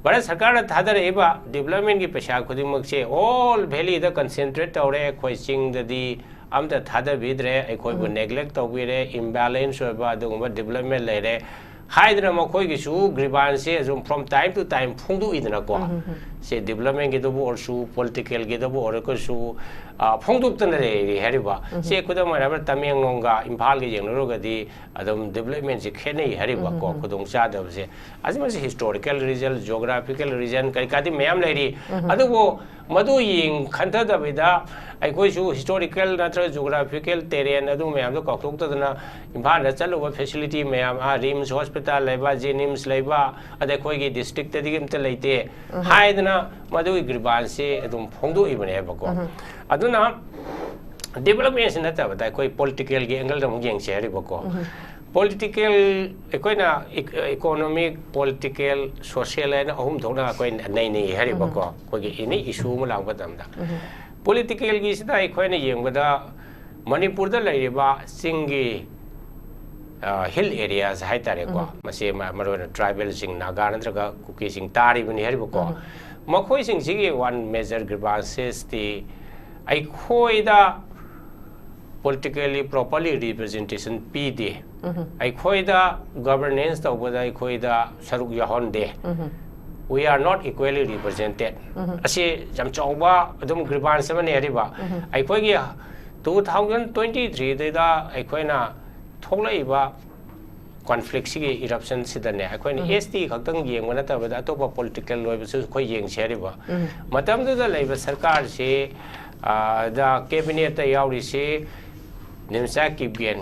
ꯚꯥꯔꯠ ꯁꯔꯀꯥꯔꯅ ꯊꯥꯗꯔꯛꯏꯕ developmentꯀꯤ ꯄꯩꯁꯥ ꯈꯨꯗꯤꯡꯃꯛꯁꯦ all valleyꯗ concentrate ꯇꯧꯔꯦ, ꯑꯩꯈꯣꯏ ꯆꯤꯡꯗꯗꯤ ꯑꯝꯇ ꯊꯥꯗꯕꯤꯗ꯭ꯔꯦ, ꯑꯩꯈꯣꯏꯕꯨ ꯎꯝ꯫ Neglect ꯇꯧꯕꯤꯔꯦ, imbalance ꯑꯣꯏꯕ ꯑꯗꯨꯒꯨꯝꯕ development ꯂꯩꯔꯦ ꯍꯥꯏꯗꯅ ꯃꯈꯣꯏꯒꯤꯁꯨ grievanceꯁꯦ ꯑꯗꯨꯝ from time to time ꯐꯣꯡꯗꯣꯛꯏꯗꯅꯀꯣ꯫ ꯎꯝ, ꯎꯝ, ꯎꯝ꯫ ꯁꯦ developmentꯒꯤꯗꯕꯨ ꯑꯣꯏꯔꯁꯨ, politicalꯒꯤꯗꯕꯨ ꯑꯣꯏꯔꯒꯁꯨ, ꯑ, ꯐꯣꯡꯗꯣꯛꯇꯅ ꯂꯩꯔꯤ ꯍꯥꯏꯔꯤꯕ꯫ ꯎꯝ꯫ ꯁꯦ ꯈꯨꯗꯝ ꯑꯣꯏꯅ ꯍꯥꯏꯔꯕꯗ ꯇꯃꯦꯡꯂꯣꯡꯒ ꯏꯝꯐꯥꯜꯒ ꯌꯦꯡꯅꯔꯨꯔꯒꯗꯤ ꯑꯗꯨꯝ developmentꯁꯦ ꯈꯦꯠꯅꯩ ꯍꯥꯏꯔꯤꯕꯀꯣ, ꯎꯝ, ꯎꯝ꯫ ꯈꯨꯗꯣꯡꯆꯥꯗꯕꯁꯦ꯫ ꯑꯁꯤꯃꯁꯤ historical reason, geographical reason ꯀꯔꯤ ꯀꯥꯗꯤ ꯃꯌꯥꯝ ꯂꯩꯔꯤ꯫ ꯎꯝ꯫ ꯑꯗꯨꯕꯨ ꯃꯗꯨ ꯌꯦꯡ ꯈꯟꯊꯗꯕꯤꯗ ꯑꯩꯈꯣꯏꯁꯨ historical ꯅꯠꯇ꯭ꯔꯒ geographical terrain ꯑꯗꯨ ꯃꯌꯥꯝꯗꯣ ꯀꯥꯎꯊꯣꯛꯇꯗꯅ ꯏꯝꯐꯥꯜꯗ ꯆꯠꯂꯨꯕ facility ꯃꯌꯥꯝ, ꯑꯥ, RIMS hospital ꯂꯩꯕ, JNIMS ꯂꯩꯕ, ꯑꯗ ꯑꯩꯈꯣꯏꯒꯤ districtꯇꯗꯤ ꯑꯝꯇ ꯂꯩꯇꯦ ꯎꯝ꯫ ꯍꯥꯏꯗꯅ ꯃꯗꯨꯒꯤ grievanceꯁꯦ ꯑꯗꯨꯝ ꯐꯣꯡꯗꯣꯛꯏꯕꯅꯦꯕꯀꯣ꯫ ꯎꯝ꯫ ꯑꯗꯨꯅ developmentꯁꯤ ꯅꯠꯇꯕꯗ ꯑꯩꯈꯣꯏ politicalꯒꯤ angleꯗ ꯑꯃꯨꯛ ꯌꯦꯡꯁꯦ ꯍꯥꯏꯔꯤꯕꯀꯣ꯫ ꯎꯝ꯫ Political, ꯑꯩꯈꯣꯏꯅ ec-, economic, political, social ꯍꯥꯏꯅ ꯑꯍꯨꯝ ꯊꯣꯛꯅ ꯑꯩꯈꯣꯏ ꯅꯩꯅꯩ ꯍꯥꯏꯔꯤꯕꯀꯣ꯫ ꯎꯝ꯫ ꯑꯩꯈꯣꯏꯒꯤ any issue ꯑꯃ ꯂꯥꯛꯄ ꯃꯇꯝꯗ꯫ ꯎꯝ꯫ Politicalꯒꯤꯁꯤꯗ ꯑꯩꯈꯣꯏꯅ ꯌꯦꯡꯕꯗ ꯃꯅꯤꯄꯨꯔꯗ ꯂꯩꯔꯤꯕ ꯆꯤꯡꯒꯤ, ꯑ, hill areas ꯍꯥꯏꯇꯥꯔꯦꯀꯣ꯫ ꯎꯝ꯫ ꯃꯁꯤ ꯃ-, ꯃꯔꯨꯑꯣꯏꯅ tribalꯁꯤꯡ, ꯅꯥꯒꯥ ꯅꯠꯇ꯭ꯔꯒ ꯀꯨꯀꯤꯁꯤꯡ ꯇꯥꯔꯤꯕꯅꯤ ꯍꯥꯏꯔꯤꯕꯀꯣ꯫ ꯎꯝ꯫ ꯃꯈꯣꯏꯁꯤꯡꯁꯤꯒꯤ one major grievanceꯁꯇꯤ ꯑꯩꯈꯣꯏꯗ politically properly representation ꯄꯤꯗꯦ꯫ ꯎꯝ꯫ ꯑꯩꯈꯣꯏꯗ governance ꯇꯧꯕꯗ ꯑꯩꯈꯣꯏꯗ ꯁꯔꯨꯛ ꯌꯥꯎꯍꯟꯗꯦ꯫ ꯎꯝ꯫ We are not equally represented꯫ ꯎꯝ꯫ ꯑꯁꯤ ꯌꯥꯝ ꯆꯥꯎꯕ ꯑꯗꯨꯝ grievance ꯑꯃꯅꯤ ꯍꯥꯏꯔꯤꯕ꯫ ꯎꯝ꯫ ꯑꯩꯈꯣꯏꯒꯤ two thousand twenty threeꯗꯩꯗ ꯑꯩꯈꯣꯏꯅ ꯊꯣꯛꯂꯛꯏꯕ ꯀꯣꯟꯐ꯭ꯂꯤꯛꯁꯤꯒꯤ ꯏꯔꯞꯁꯟꯁꯤꯗꯅꯦ, ꯑꯩꯈꯣꯏꯅ ꯑꯦꯁ ꯇꯤ ꯈꯛꯇꯪ ꯌꯦꯡꯕ ꯅꯠꯇꯕꯗ ꯑꯇꯣꯞꯄ ꯄꯣꯂꯤꯇꯤꯀꯦꯜ ꯑꯣꯏꯕꯁꯨ ꯑꯩꯈꯣꯏ ꯌꯦꯡꯁꯦ ꯍꯥꯏꯔꯤꯕ꯫ ꯃꯇꯝꯗꯨꯗ ꯂꯩꯕ ꯁꯔꯀꯥꯔꯁꯤ, ꯑ, ꯗ ꯀꯦꯕꯤꯅꯦꯠꯇ ꯌꯥꯎꯔꯤꯁꯤ ꯅꯤꯝꯆꯥ ꯀꯤꯞꯒꯦꯟ,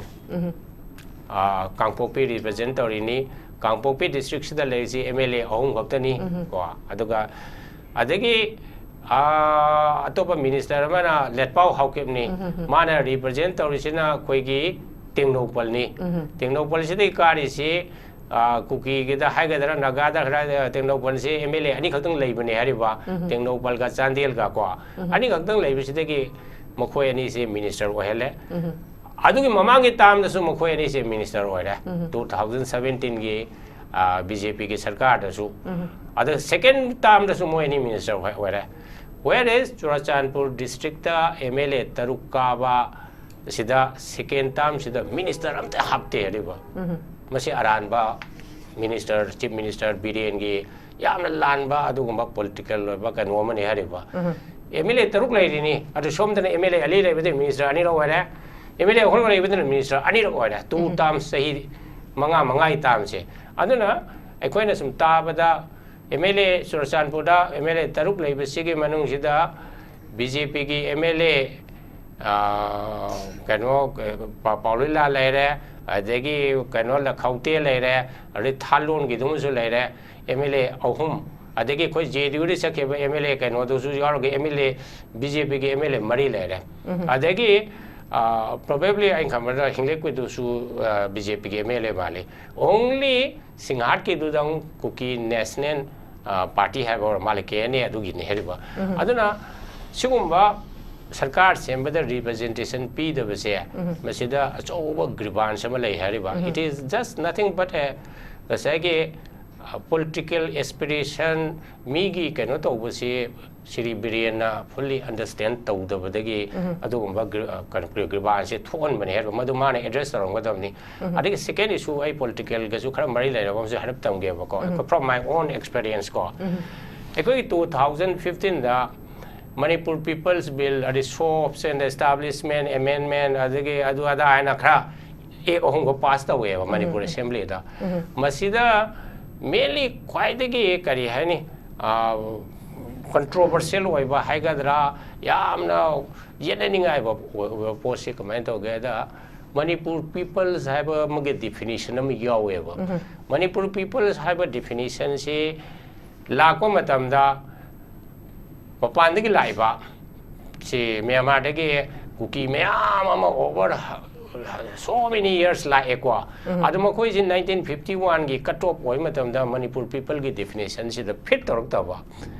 ꯑ, ꯀꯥꯡꯄꯣꯛꯄꯤ ꯔꯤꯄ꯭ꯔꯖꯦꯟ ꯇꯧꯔꯤꯅꯤ꯫ ꯀꯥꯡꯄꯣꯛꯄꯤ ꯗꯤꯁꯇ꯭ꯔꯤꯛꯁꯤꯗ ꯂꯩꯔꯤꯁꯤ ꯑꯦꯝ ꯑꯦꯜ ꯑꯦ ꯑꯍꯨꯝ ꯈꯛꯇꯅꯤ꯫ ꯀꯣ, ꯑꯗꯨꯒ ꯑꯗꯒꯤ, ꯑ, ꯑꯇꯣꯞꯄ ꯃꯤꯅꯤꯁꯇꯔ ꯑꯃꯅ ꯂꯦꯠꯄꯥꯎ ꯍꯥꯎꯀꯤꯞꯅꯤ꯫ ꯃꯥꯅ ꯔꯤꯄ꯭ꯔꯖꯦꯟ ꯇꯧꯔꯤꯁꯤꯅ ꯑꯩꯈꯣꯏꯒꯤ ꯇꯦꯡꯅꯧꯄꯜꯅꯤ꯫ ꯇꯦꯡꯅꯧꯄꯜꯁꯤꯗꯒꯤ ꯀꯥꯔꯤꯁꯤ, ꯑ, ꯀꯨꯀꯤꯒꯤꯗ ꯍꯥꯏꯒꯗ꯭ꯔꯥ, ꯅꯥꯒꯥꯗ ꯈꯔ, ꯑ, ꯇꯦꯡꯅꯧꯄꯜꯁꯤ ꯑꯦꯝ ꯑꯦꯜ ꯑꯦ ꯑꯅꯤꯈꯛꯇꯪ ꯂꯩꯕꯅꯦ ꯍꯥꯏꯔꯤꯕ, ꯇꯦꯡꯅꯧꯄꯜꯒ ꯆꯥꯟꯗꯦꯜꯒ ꯀꯣ꯫ ꯑꯅꯤꯈꯛꯇꯪ ꯂꯩꯕꯁꯤꯗꯒꯤ ꯃꯈꯣꯏ ꯑꯅꯤꯁꯦ ꯃꯤꯅꯤꯁꯇꯔ ꯑꯣꯏꯍꯜꯂꯦ꯫ ꯑꯗꯨꯒꯤ ꯃꯃꯥꯡꯒꯤ ꯇꯥꯔꯝꯗꯁꯨ ꯃꯈꯣꯏ ꯑꯅꯤꯁꯦ ꯃꯤꯅꯤꯁꯇꯔ ꯑꯣꯏꯔꯦ, ꯇꯨ ꯊꯥꯎꯖꯟ ꯁꯕꯦꯟꯇꯤꯟꯒꯤ, ꯑ, ꯕꯤ ꯖꯦ ꯄꯤꯒꯤ ꯁꯔꯀꯥꯔꯗꯁꯨ꯫ ꯑꯗ ꯁꯦꯀꯦꯟ ꯇꯥꯔꯝꯗꯁꯨ ꯃꯣꯏ ꯑꯅꯤ ꯃꯤꯅꯤꯁꯇꯔ ꯑꯣꯏ-, ꯑꯣꯏꯔꯦ꯫ Whereas Churachandpur district M L A ꯇꯔꯨꯛ ꯀꯥꯕ ꯁꯤꯗ ꯁꯦꯀꯦꯟ ꯇꯥꯔꯝꯁꯤꯗ ꯃꯤꯅꯤꯁꯇꯔ ꯑꯝꯇ ꯍꯥꯞꯇꯦ ꯍꯥꯏꯔꯤꯕ꯫ ꯃꯁꯤ ꯑꯔꯥꯟꯕ ꯃꯤꯅꯤꯁꯇꯔ, ꯆꯤꯐ ꯃꯤꯅꯤꯁꯇꯔ ꯕꯤꯔꯦꯟꯒꯤ ꯌꯥꯝꯅ ꯂꯥꯟꯕ ꯑꯗꯨꯒꯨꯝꯕ ꯄꯣꯂꯤꯇꯤꯀꯦꯜ ꯑꯣꯏꯕ ꯀꯩꯅꯣ ꯑꯃꯅꯤ ꯍꯥꯏꯔꯤꯕ꯫ ꯑꯦꯝ ꯑꯦꯜ ꯑꯦ ꯇꯔꯨꯛ ꯂꯩꯔꯤꯅꯤ, ꯑꯗꯨ ꯁꯣꯝꯗꯅ ꯑꯦꯝ ꯑꯦꯜ ꯑꯦ ꯑꯅꯤ ꯂꯩꯕꯗ ꯃꯤꯅꯤꯁꯇꯔ ꯑꯅꯤꯔꯛ ꯑꯣꯏꯔꯦ, ꯑꯦꯝ ꯑꯦꯜ ꯑꯦ ꯑꯍꯨꯝ ꯂꯩꯕꯗꯅ ꯃꯤꯅꯤꯁꯇꯔ ꯑꯅꯤꯔꯛ ꯑꯣꯏꯔꯦ, ꯇꯨ ꯇꯥꯔꯝꯁ, ꯆꯍꯤ ꯃꯉꯥ ꯃꯉꯥꯒꯤ ꯇꯥꯔꯝꯁꯦ꯫ ꯑꯗꯨꯅ ꯑꯩꯈꯣꯏꯅ ꯁꯨꯝ ꯇꯥꯕꯗ ꯑꯦꯝ ꯑꯦꯜ ꯑꯦ ꯆꯨꯔꯆꯥꯟꯄꯨꯔꯗ ꯑꯦꯝ ꯑꯦꯜ ꯑꯦ ꯇꯔꯨꯛ ꯂꯩꯕꯁꯤꯒꯤ ꯃꯅꯨꯡꯁꯤꯗ ꯕꯤ ꯖꯦ ꯄꯤꯒꯤ ꯑꯦꯝ ꯑꯦꯜ ꯑꯦ, ꯑ, ꯀꯩꯅꯣ, ꯄ-, ꯄꯥꯎꯂꯨꯂꯥ ꯂꯩꯔꯦ, ꯑꯗꯒꯤ ꯀꯩꯅꯣ, ꯂꯈꯧꯇꯦ ꯂꯩꯔꯦ, ꯑꯗꯩ ꯊꯥꯂꯣꯟꯒꯤꯗꯨꯃꯁꯨ ꯂꯩꯔꯦ, ꯑꯦꯝ ꯑꯦꯜ ꯑꯦ ꯑꯍꯨꯝ, ꯑꯗꯒꯤ ꯑꯩꯈꯣꯏ ꯖꯦ ꯗꯤ ꯌꯨꯗ ꯆꯠꯈꯤꯕ ꯑꯦꯝ ꯑꯦꯜ ꯑꯦ ꯀꯩꯅꯣꯗꯨꯁꯨ ꯌꯥꯎꯔꯒ ꯑꯦꯝ ꯑꯦꯜ ꯑꯦ, ꯕꯤ ꯖꯦ ꯄꯤꯒꯤ ꯑꯦꯝ ꯑꯦꯜ ꯑꯦ ꯃꯔꯤ ꯂꯩꯔꯦ꯫ ꯑꯗꯒꯤ, ꯑ, probably ꯑꯩꯅ ꯈꯟꯕꯗ ꯍꯤꯡꯂꯦꯛꯄꯤꯗꯨꯁꯨ, ꯑ, ꯕꯤ ꯖꯦ ꯄꯤꯒꯤ ꯑꯦꯝ ꯑꯦꯜ ꯑꯦ ꯃꯥꯜꯂꯤ꯫ Only ꯁꯤꯡꯍꯥꯠꯀꯤꯗꯨꯗꯪ ꯀꯨꯀꯤ ꯅꯦꯁꯅꯦꯜ, ꯑ, ꯄꯥꯔꯇꯤ ꯍꯥꯏꯕ ꯑꯣꯏꯔ ꯃꯥꯜꯂꯦ, ꯀꯦ ꯑꯦꯟ ꯑꯦ ꯑꯗꯨꯒꯤꯅꯤ ꯍꯥꯏꯔꯤꯕ꯫ ꯑꯗꯨꯅ ꯁꯤꯒꯨꯝꯕ ꯁꯔꯀꯥꯔ ꯁꯦꯝꯕꯗ ꯔꯤꯄ꯭ꯔꯖꯦꯟꯇꯦꯁꯟ ꯄꯤꯗꯕꯁꯦ, ꯃꯁꯤꯗ ꯑꯆꯧꯕ ꯒ꯭ꯔꯤꯚꯥꯟꯁ ꯑꯃ ꯂꯩ ꯍꯥꯏꯔꯤꯕ꯫ It is just nothing but a, ꯉꯁꯥꯏꯒꯤ, ꯑ, political aspiration, ꯃꯤꯒꯤ ꯀꯩꯅꯣ ꯇꯧꯕꯁꯤ ꯁ꯭ꯔꯤ ꯕꯤꯔꯦꯟꯅ fully understand ꯇꯧꯗꯕꯗꯒꯤ ꯑꯗꯨꯒꯨꯝꯕ ꯒ꯭ꯔꯤ-, ꯑ, ꯀꯩꯅꯣ, ꯒ꯭ꯔꯤ-, ꯒ꯭ꯔꯤꯚꯥꯟꯁꯁꯦ ꯊꯣꯛꯍꯟꯕꯅꯦ ꯍꯥꯏꯕ, ꯃꯗꯨ ꯃꯥꯅ ꯑꯦꯗ꯭ꯔꯦꯁ ꯇꯧꯔꯝꯒꯗꯕꯅꯤ꯫ ꯑꯗꯒꯤ ꯁꯦꯀꯦꯟ ꯏꯁꯨ, ꯑꯩ ꯄꯣꯂꯤꯇꯤꯀꯦꯜꯒꯁꯨ ꯈꯔ ꯃꯔꯤ ꯂꯩꯅꯕ ꯑꯃꯁꯨ ꯍꯥꯏꯔꯞ ꯇꯝꯒꯦꯕꯀꯣ꯫ ꯑꯩꯈꯣꯏ, from my own experience ꯀꯣ, ꯑꯩꯈꯣꯏꯒꯤ ꯇꯨ ꯊꯥꯎꯖꯟ ꯐꯤꯐꯇꯤꯟꯗ ꯃꯅꯤꯄꯨꯔ ꯄꯤꯄꯜꯁ ꯕꯤꯜ, ꯑꯗꯩ ꯁꯣꯞꯁ ꯑꯦꯟ ꯑꯦꯁꯇꯥꯕ꯭ꯂꯤꯁꯃꯦꯟ ꯑꯦꯃꯦꯟꯃꯦꯟ, ꯑꯗꯒꯤ ꯑꯗꯨ ꯑꯗꯥ ꯍꯥꯏꯅ ꯈꯔ ꯑꯦꯛ ꯑꯍꯨꯝꯒ ꯄꯥꯁ ꯇꯧꯋꯦꯕ ꯃꯅꯤꯄꯨꯔ ꯑꯦꯁꯦꯝꯕ꯭ꯂꯤꯗ꯫ ꯃꯁꯤꯗ ꯃꯦꯟꯂꯤ ꯈ꯭ꯋꯥꯏꯗꯒꯤ ꯀꯔꯤ ꯍꯥꯏꯅꯤ, ꯀꯟꯇ꯭ꯔꯣꯚꯔꯁꯤꯌꯦꯜ ꯑꯣꯏꯕ ꯍꯥꯏꯒꯗ꯭ꯔꯥ, ꯌꯥꯝꯅ ꯌꯦꯠꯅꯅꯤꯡꯉꯥꯏ ꯑꯣꯏꯕ ꯄꯣꯠꯁꯤ ꯀꯃꯥꯏꯅ ꯇꯧꯒꯦꯗ, ꯃꯅꯤꯄꯨꯔ ꯄꯤꯄꯜꯁ ꯍꯥꯏꯕ ꯑꯃꯒꯤ ꯗꯤꯐꯤꯅꯤꯁꯟ ꯑꯃ ꯌꯥꯎꯋꯦꯕ꯫ ꯃꯅꯤꯄꯨꯔ ꯄꯤꯄꯜꯁ ꯍꯥꯏꯕ ꯗꯤꯐꯤꯅꯤꯁꯟꯁꯤ ꯂꯥꯛꯄ ꯃꯇꯝꯗ ꯃꯄꯥꯟꯗꯒꯤ ꯂꯥꯛꯏꯕ ꯁꯤ ꯃ꯭ꯌꯥꯟꯃꯥꯔꯗꯒꯤ ꯀꯨꯀꯤ ꯃꯌꯥꯝ ꯑꯃ over so many years ꯂꯥꯛꯑꯦꯀꯣ꯫ ꯑꯗꯣ ꯃꯈꯣꯏꯁꯤ ꯅꯥꯏꯟꯇꯤꯟ ꯐꯤꯐꯇꯤ ꯋꯥꯟꯒꯤ ꯀꯠ ꯑꯣꯐ ꯑꯣꯏꯕ ꯃꯇꯝꯗ ꯃꯅꯤꯄꯨꯔ ꯄꯤꯄꯜꯒꯤ ꯗꯤꯐꯤꯅꯤꯁꯟꯁꯤꯗ ꯐꯤꯠ ꯇꯧꯔꯛꯇꯕ꯫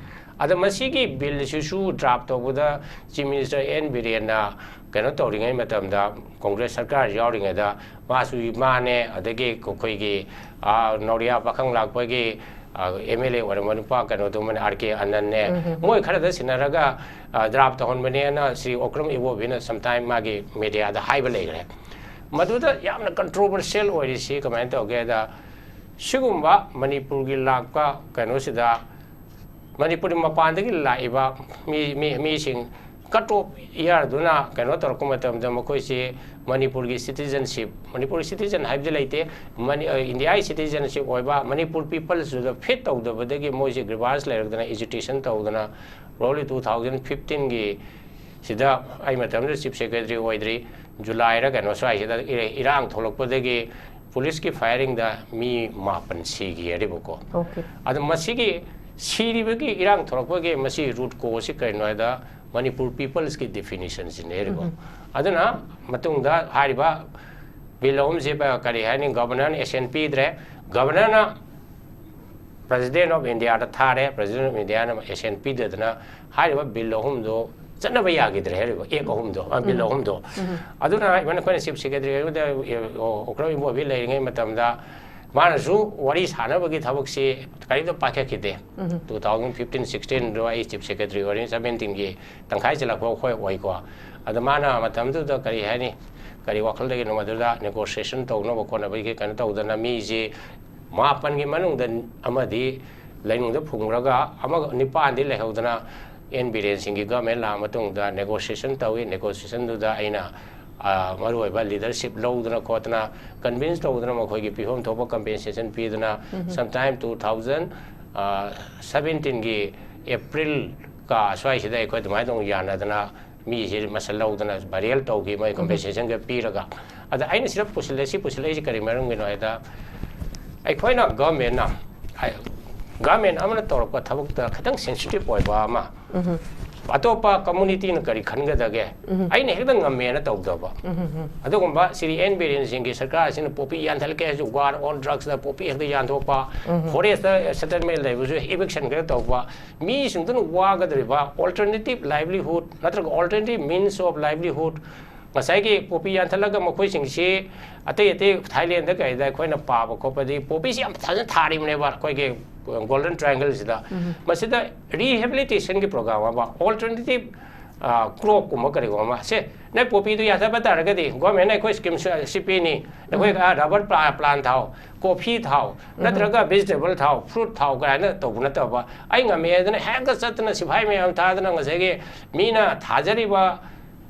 ꯑꯗꯣ ꯃꯁꯤꯒꯤ ꯕꯤꯜꯁꯤꯁꯨ ꯗ꯭ꯔꯥꯐ ꯇꯧꯕꯗ ꯆꯤꯐ ꯃꯤꯅꯤꯁꯇꯔ ꯑꯦꯟ ꯕꯤꯔꯦꯟꯅ ꯀꯩꯅꯣ ꯇꯧꯔꯤꯉꯩ ꯃꯇꯝꯗ, ꯀꯣꯡꯒ꯭ꯔꯦꯁ ꯁꯔꯀꯥꯔ ꯌꯥꯎꯔꯤꯉꯩꯗ ꯃꯥꯁꯨ, ꯃꯥꯅꯦ, ꯑꯗꯒꯤ ꯑꯩꯈꯣꯏꯒꯤ, ꯑ, ꯅꯧꯔꯤꯌꯥ ꯄꯥꯈꯪ ꯂꯥꯛꯄꯒꯤ, ꯑ, ꯑꯦꯝ ꯑꯦꯜ ꯑꯦ ꯑꯣꯏꯔꯝꯕ ꯅꯨꯄꯥ ꯀꯩꯅꯣꯗꯨꯃꯅ, ꯑꯥꯔ ꯀꯦ ꯑꯅꯟꯅꯦ, ꯃꯣꯏ ꯈꯔꯗ ꯁꯤꯟꯅꯔꯒ, ꯑ, ꯗ꯭ꯔꯥꯐ ꯇꯧꯍꯟꯕꯅꯦꯅ ꯁ꯭ꯔꯤ ꯑꯣꯀ꯭ꯔꯝ ꯏꯕꯣꯕꯤꯅ ꯁꯝꯇꯥꯏꯝ ꯃꯥꯒꯤ ꯃꯦꯗꯤꯌꯥꯗ ꯍꯥꯏꯕ ꯂꯩꯈ꯭ꯔꯦ꯫ ꯃꯗꯨꯗ ꯌꯥꯝꯅ ꯀꯟꯇ꯭ꯔꯣꯚꯔꯁꯤꯌꯦꯜ ꯑꯣꯏꯔꯤꯁꯤ ꯀꯃꯥꯏꯅ ꯇꯧꯒꯦꯗ, ꯁꯤꯒꯨꯝꯕ ꯃꯅꯤꯄꯨꯔꯒꯤ ꯂꯥꯛꯄ ꯀꯩꯅꯣꯁꯤꯗ ꯃꯅꯤꯄꯨꯔꯒꯤ ꯃꯄꯥꯟꯗꯒꯤ ꯂꯥꯛꯏꯕ ꯃꯤ, ꯃꯤ, ꯃꯤꯁꯤꯡ ꯀꯠ ꯑꯣꯐ ꯏꯌꯥꯔꯗꯨꯅ ꯀꯩꯅꯣ ꯇꯧꯔꯛꯄ ꯃꯇꯝꯗ ꯃꯈꯣꯏꯁꯤ ꯃꯅꯤꯄꯨꯔꯒꯤ ꯁꯤꯇꯤꯖꯟꯁꯤꯞ, ꯃꯅꯤꯄꯨꯔꯒꯤ ꯁꯤꯇꯤꯖꯟ ꯍꯥꯏꯕꯗꯤ ꯂꯩꯇꯦ, ꯃꯅꯤ-, ꯑ, ꯏꯟꯗꯤꯌꯥꯒꯤ ꯁꯤꯇꯤꯖꯟꯁꯤꯞ ꯑꯣꯏꯕ ꯃꯅꯤꯄꯨꯔ ꯄꯤꯄꯜꯁꯇꯨꯗ ꯐꯤꯠ ꯇꯧꯗꯕꯗꯒꯤ ꯃꯣꯏꯁꯤ ꯒ꯭ꯔꯤꯚꯥꯟꯁ ꯂꯩꯔꯛꯇꯅ ꯑꯦꯖꯤꯇꯦꯁꯟ ꯇꯧꯗꯅ ꯔꯣꯂꯤ ꯇꯨ ꯊꯥꯎꯖꯟ ꯐꯤꯐꯇꯤꯟꯒꯤ ꯁꯤꯗ ꯑꯩ ꯃꯇꯝꯗꯨꯗ ꯆꯤꯐ ꯁꯦꯀ꯭ꯔꯦꯇꯔꯤ ꯑꯣꯏꯗ꯭ꯔꯤ, ꯖꯨꯂꯥꯏꯔ ꯀꯩꯅꯣ ꯁ꯭ꯋꯥꯏꯁꯤꯗ ꯏꯔꯦ-, ꯏꯔꯥꯡ ꯊꯣꯛꯂꯛꯄꯗꯒꯤ ꯄꯨꯂꯤꯁꯀꯤ ꯐꯥꯏꯌꯔꯤꯡꯗ ꯃꯤ ꯃꯥꯄꯟ ꯁꯤꯈꯤ ꯍꯥꯏꯔꯤꯕꯀꯣ꯫ ꯑꯣꯀꯦ꯫ ꯑꯗꯣ ꯃꯁꯤꯒꯤ ꯁꯤꯔꯤꯕꯒꯤ ꯏꯔꯥꯡ ꯊꯣꯛꯂꯛꯄꯒꯤ ꯃꯁꯤ ꯔꯨꯠ ꯀꯣꯁꯁꯤ ꯀꯔꯤꯅꯣ ꯍꯥꯏꯗ ꯃꯅꯤꯄꯨꯔ ꯄꯤꯄꯜꯁꯀꯤ ꯗꯤꯐꯤꯅꯤꯁꯟꯁꯤꯅꯦ ꯍꯥꯏꯔꯤꯕ꯫ ꯑꯗꯨꯅ ꯃꯇꯨꯡꯗ ꯍꯥꯏꯔꯤꯕ ꯕꯤꯜ ꯑꯍꯨꯝꯁꯦ ꯄ-, ꯀꯔꯤ ꯍꯥꯏꯅꯤ, ꯒꯕꯔꯅꯔꯅ ꯑꯦꯁꯦꯟ ꯄꯤꯗ꯭ꯔꯦ꯫ ꯒꯕꯔꯅꯔꯅ ꯄ꯭ꯔꯦꯁꯤꯗꯦꯟ ꯑꯣꯐ ꯏꯟꯗꯤꯌꯥꯗ ꯊꯥꯔꯦ, ꯄ꯭ꯔꯦꯁꯤꯗꯦꯟ ꯑꯣꯐ ꯏꯟꯗꯤꯌꯥꯅ ꯑꯦꯁꯦꯟ ꯄꯤꯗꯗꯅ ꯍꯥꯏꯔꯤꯕ ꯕꯤꯜ ꯑꯍꯨꯝꯗꯣ ꯆꯠꯅꯕ ꯌꯥꯈꯤꯗ꯭ꯔꯦ ꯍꯥꯏꯔꯤꯕ ꯑꯦꯛ ꯑꯍꯨꯝꯗꯣ, ꯑ, ꯕꯤꯜ ꯑꯍꯨꯝꯗꯣ꯫ ꯑꯗꯨꯅ ꯏꯚꯟ ꯑꯩꯈꯣꯏꯅ ꯆꯤꯐ ꯁꯦꯀ꯭ꯔꯦꯇꯔꯤ ꯑꯃꯗ, ꯑꯦ, ꯑꯣ, ꯑꯣꯀ꯭ꯔꯝ ꯏꯕꯣꯕꯤ ꯂꯩꯔꯤꯉꯩ ꯃꯇꯝꯗ ꯃꯥꯅꯁꯨ ꯋꯥꯔꯤ ꯁꯥꯟꯅꯕꯒꯤ ꯊꯕꯛꯁꯤ ꯀꯔꯤꯝꯇ ꯄꯥꯏꯈꯠꯈꯤꯗꯦ꯫ ꯇꯨ ꯊꯥꯎꯖꯟ ꯐꯤꯐꯇꯤꯟ ꯁꯤꯛꯁꯇꯤꯟꯗꯣ ꯑꯩ ꯆꯤꯐ ꯁꯦꯀ꯭ꯔꯦꯇꯔꯤ ꯑꯣꯏꯔꯤꯉꯩ, ꯁꯚꯦꯟꯇꯤꯟꯒꯤ ꯇꯪꯈꯥꯏ ꯆꯜꯂꯛꯄ ꯑꯩꯈꯣꯏ ꯑꯣꯏꯀꯣ꯫ ꯑꯗ ꯃꯥꯅ ꯃꯇꯝꯗꯨꯗ ꯀꯔꯤ ꯍꯥꯏꯅꯤ, ꯀꯔꯤ ꯋꯥꯈꯜꯗꯒꯤꯅꯣ ꯃꯗꯨꯗ ꯅꯦꯒꯣꯁꯤꯌꯦꯁꯟ ꯇꯧꯅꯕ ꯈꯣꯠꯅꯕꯒꯤ ꯀꯩꯅꯣ ꯇꯧꯗꯅ ꯃꯤꯁꯤ ꯃꯥꯄꯟꯒꯤ ꯃꯅꯨꯡꯗ ꯑꯃꯗꯤ ꯂꯩꯅꯨꯡꯗ ꯐꯨꯝꯈ꯭ꯔꯒ ꯑꯃꯒ ꯅꯤꯄꯥꯟꯗꯤ ꯂꯩꯍꯧꯗꯅ ꯑꯦꯟ ꯕꯤꯔꯦꯟ ꯁꯤꯡꯒꯤ ꯒꯃꯦꯟ ꯂꯥꯛꯑ ꯃꯇꯨꯡꯗ ꯅꯦꯒꯣꯁꯤꯌꯦꯁꯟ ꯇꯧꯏ꯫ ꯅꯦꯒꯣꯁꯤꯌꯦꯁꯟꯗꯨꯗ ꯑꯩꯅ ꯑ, ꯃꯔꯨꯑꯣꯏꯕ leadership ꯂꯧꯗꯅ ꯈꯣꯠꯇꯅ convince ꯇꯧꯗꯅ ꯃꯈꯣꯏꯒꯤ ꯄꯤꯐꯝ ꯊꯣꯛꯄ compensation ꯄꯤꯗꯅ sometime two thousand seventeen ꯒꯤ April ꯀ ꯑꯁ꯭ꯋꯥꯏꯁꯤꯗ ꯑꯩꯈꯣꯏ ꯑꯗꯨꯃꯥꯏꯅ ꯇꯧꯅ ꯌꯥꯅꯗꯅ ꯃꯤꯁꯦ ꯃꯁꯜ ꯂꯧꯗꯅ burial ꯇꯧꯈꯤ, ꯃꯣꯏ compensation ꯒ ꯄꯤꯔꯒ꯫ ꯑꯗ ꯑꯩꯅ ꯁꯤꯗ ꯄꯨꯁꯤꯜꯂꯦ, ꯁꯤ ꯄꯨꯁꯤꯜꯂꯛꯏꯁꯤ ꯀꯔꯤ ꯃꯔꯝꯒꯤꯅꯣ ꯍꯥꯏꯗ, ꯑꯩꯈꯣꯏꯅ government ꯅ, ꯍꯥꯏ-, government ꯑꯃꯅ ꯇꯧꯔꯛꯄ ꯊꯕꯛꯇ ꯈꯤꯇꯪ sensitive ꯑꯣꯏꯕ ꯑꯃ, ꯑꯇꯣꯞꯄ community ꯅ ꯀꯔꯤ ꯈꯟꯒꯗꯒꯦ, ꯑꯩꯅ ꯍꯦꯛꯇ ꯉꯝꯃꯦꯅ ꯇꯧꯗꯕ꯫ ꯑꯗꯨꯒꯨꯝꯕ ꯁ꯭ꯔꯤ ꯑꯦꯟ ꯕꯤꯔꯦꯟ ꯁꯤꯡꯒꯤ ꯁꯔꯀꯥꯔ ꯑꯁꯤꯅ poppy ꯌꯥꯟꯊꯠꯂꯛꯀꯦ ꯍꯥꯏꯁꯨ war on drugs the poppy ꯍꯦꯛꯇ ꯌꯥꯟꯊꯣꯛꯄ, forest ꯇ settlement ꯂꯩꯕꯁꯨ eviction ꯈꯔ ꯇꯧꯕ, ꯃꯤꯁꯤꯡꯗꯨꯅ ꯋꯥꯒꯗꯧꯔꯤꯕ alternative livelihood ꯅꯠꯇ꯭ꯔꯒ alternative means of livelihood, ꯉꯁꯥꯏꯒꯤ poppy ꯌꯥꯟꯊꯠꯂꯒ ꯃꯈꯣꯏꯁꯤꯡꯁꯤ ꯑꯇꯩ ꯑꯇꯩ Thailand ꯗ ꯀꯩꯗ ꯑꯩꯈꯣꯏꯅ ꯄꯥꯕ ꯈꯣꯠꯄꯗꯤ poppy ꯁꯤ ꯌꯥꯝ ꯐꯖꯅ ꯊꯥꯔꯤꯕꯅꯦꯕ ꯑꯩꯈꯣꯏꯒꯤ Golden Triangle ꯁꯤꯗ꯫ ꯃꯁꯤꯗ rehabilitation ꯒꯤ program ꯑꯃ, alternative, ꯑ, crop ꯀꯨꯝꯕ ꯀꯔꯤꯒꯨꯝꯕ ꯑꯃ, ꯁꯦ, ꯅꯣꯏ poppy ꯗꯨ ꯌꯥꯟꯊꯠꯄ ꯇꯥꯔꯒꯗꯤ government ꯅ ꯑꯩꯈꯣꯏ scheme ꯁꯤ ꯄꯤꯅꯤ, ꯅꯈꯣꯏ, ꯑ, rubber pla-, plant ꯊꯥꯎ, coffee ꯊꯥꯎ, ꯅꯠꯇ꯭ꯔꯒ vegetable ꯊꯥꯎ, fruit ꯊꯥꯎ ꯀꯥꯏꯅ ꯇꯧꯕ ꯅꯠꯇꯕ, ꯑꯩ ꯉꯝꯃꯦ ꯍꯥꯏꯗꯅ ꯍꯦꯛꯇ ꯆꯠꯇꯅ ꯁꯤꯐꯥꯏ ꯃꯌꯥꯝ ꯊꯥꯗꯅ ꯉꯁꯥꯏꯒꯤ ꯃꯤꯅ ꯊꯥꯖꯔꯤꯕ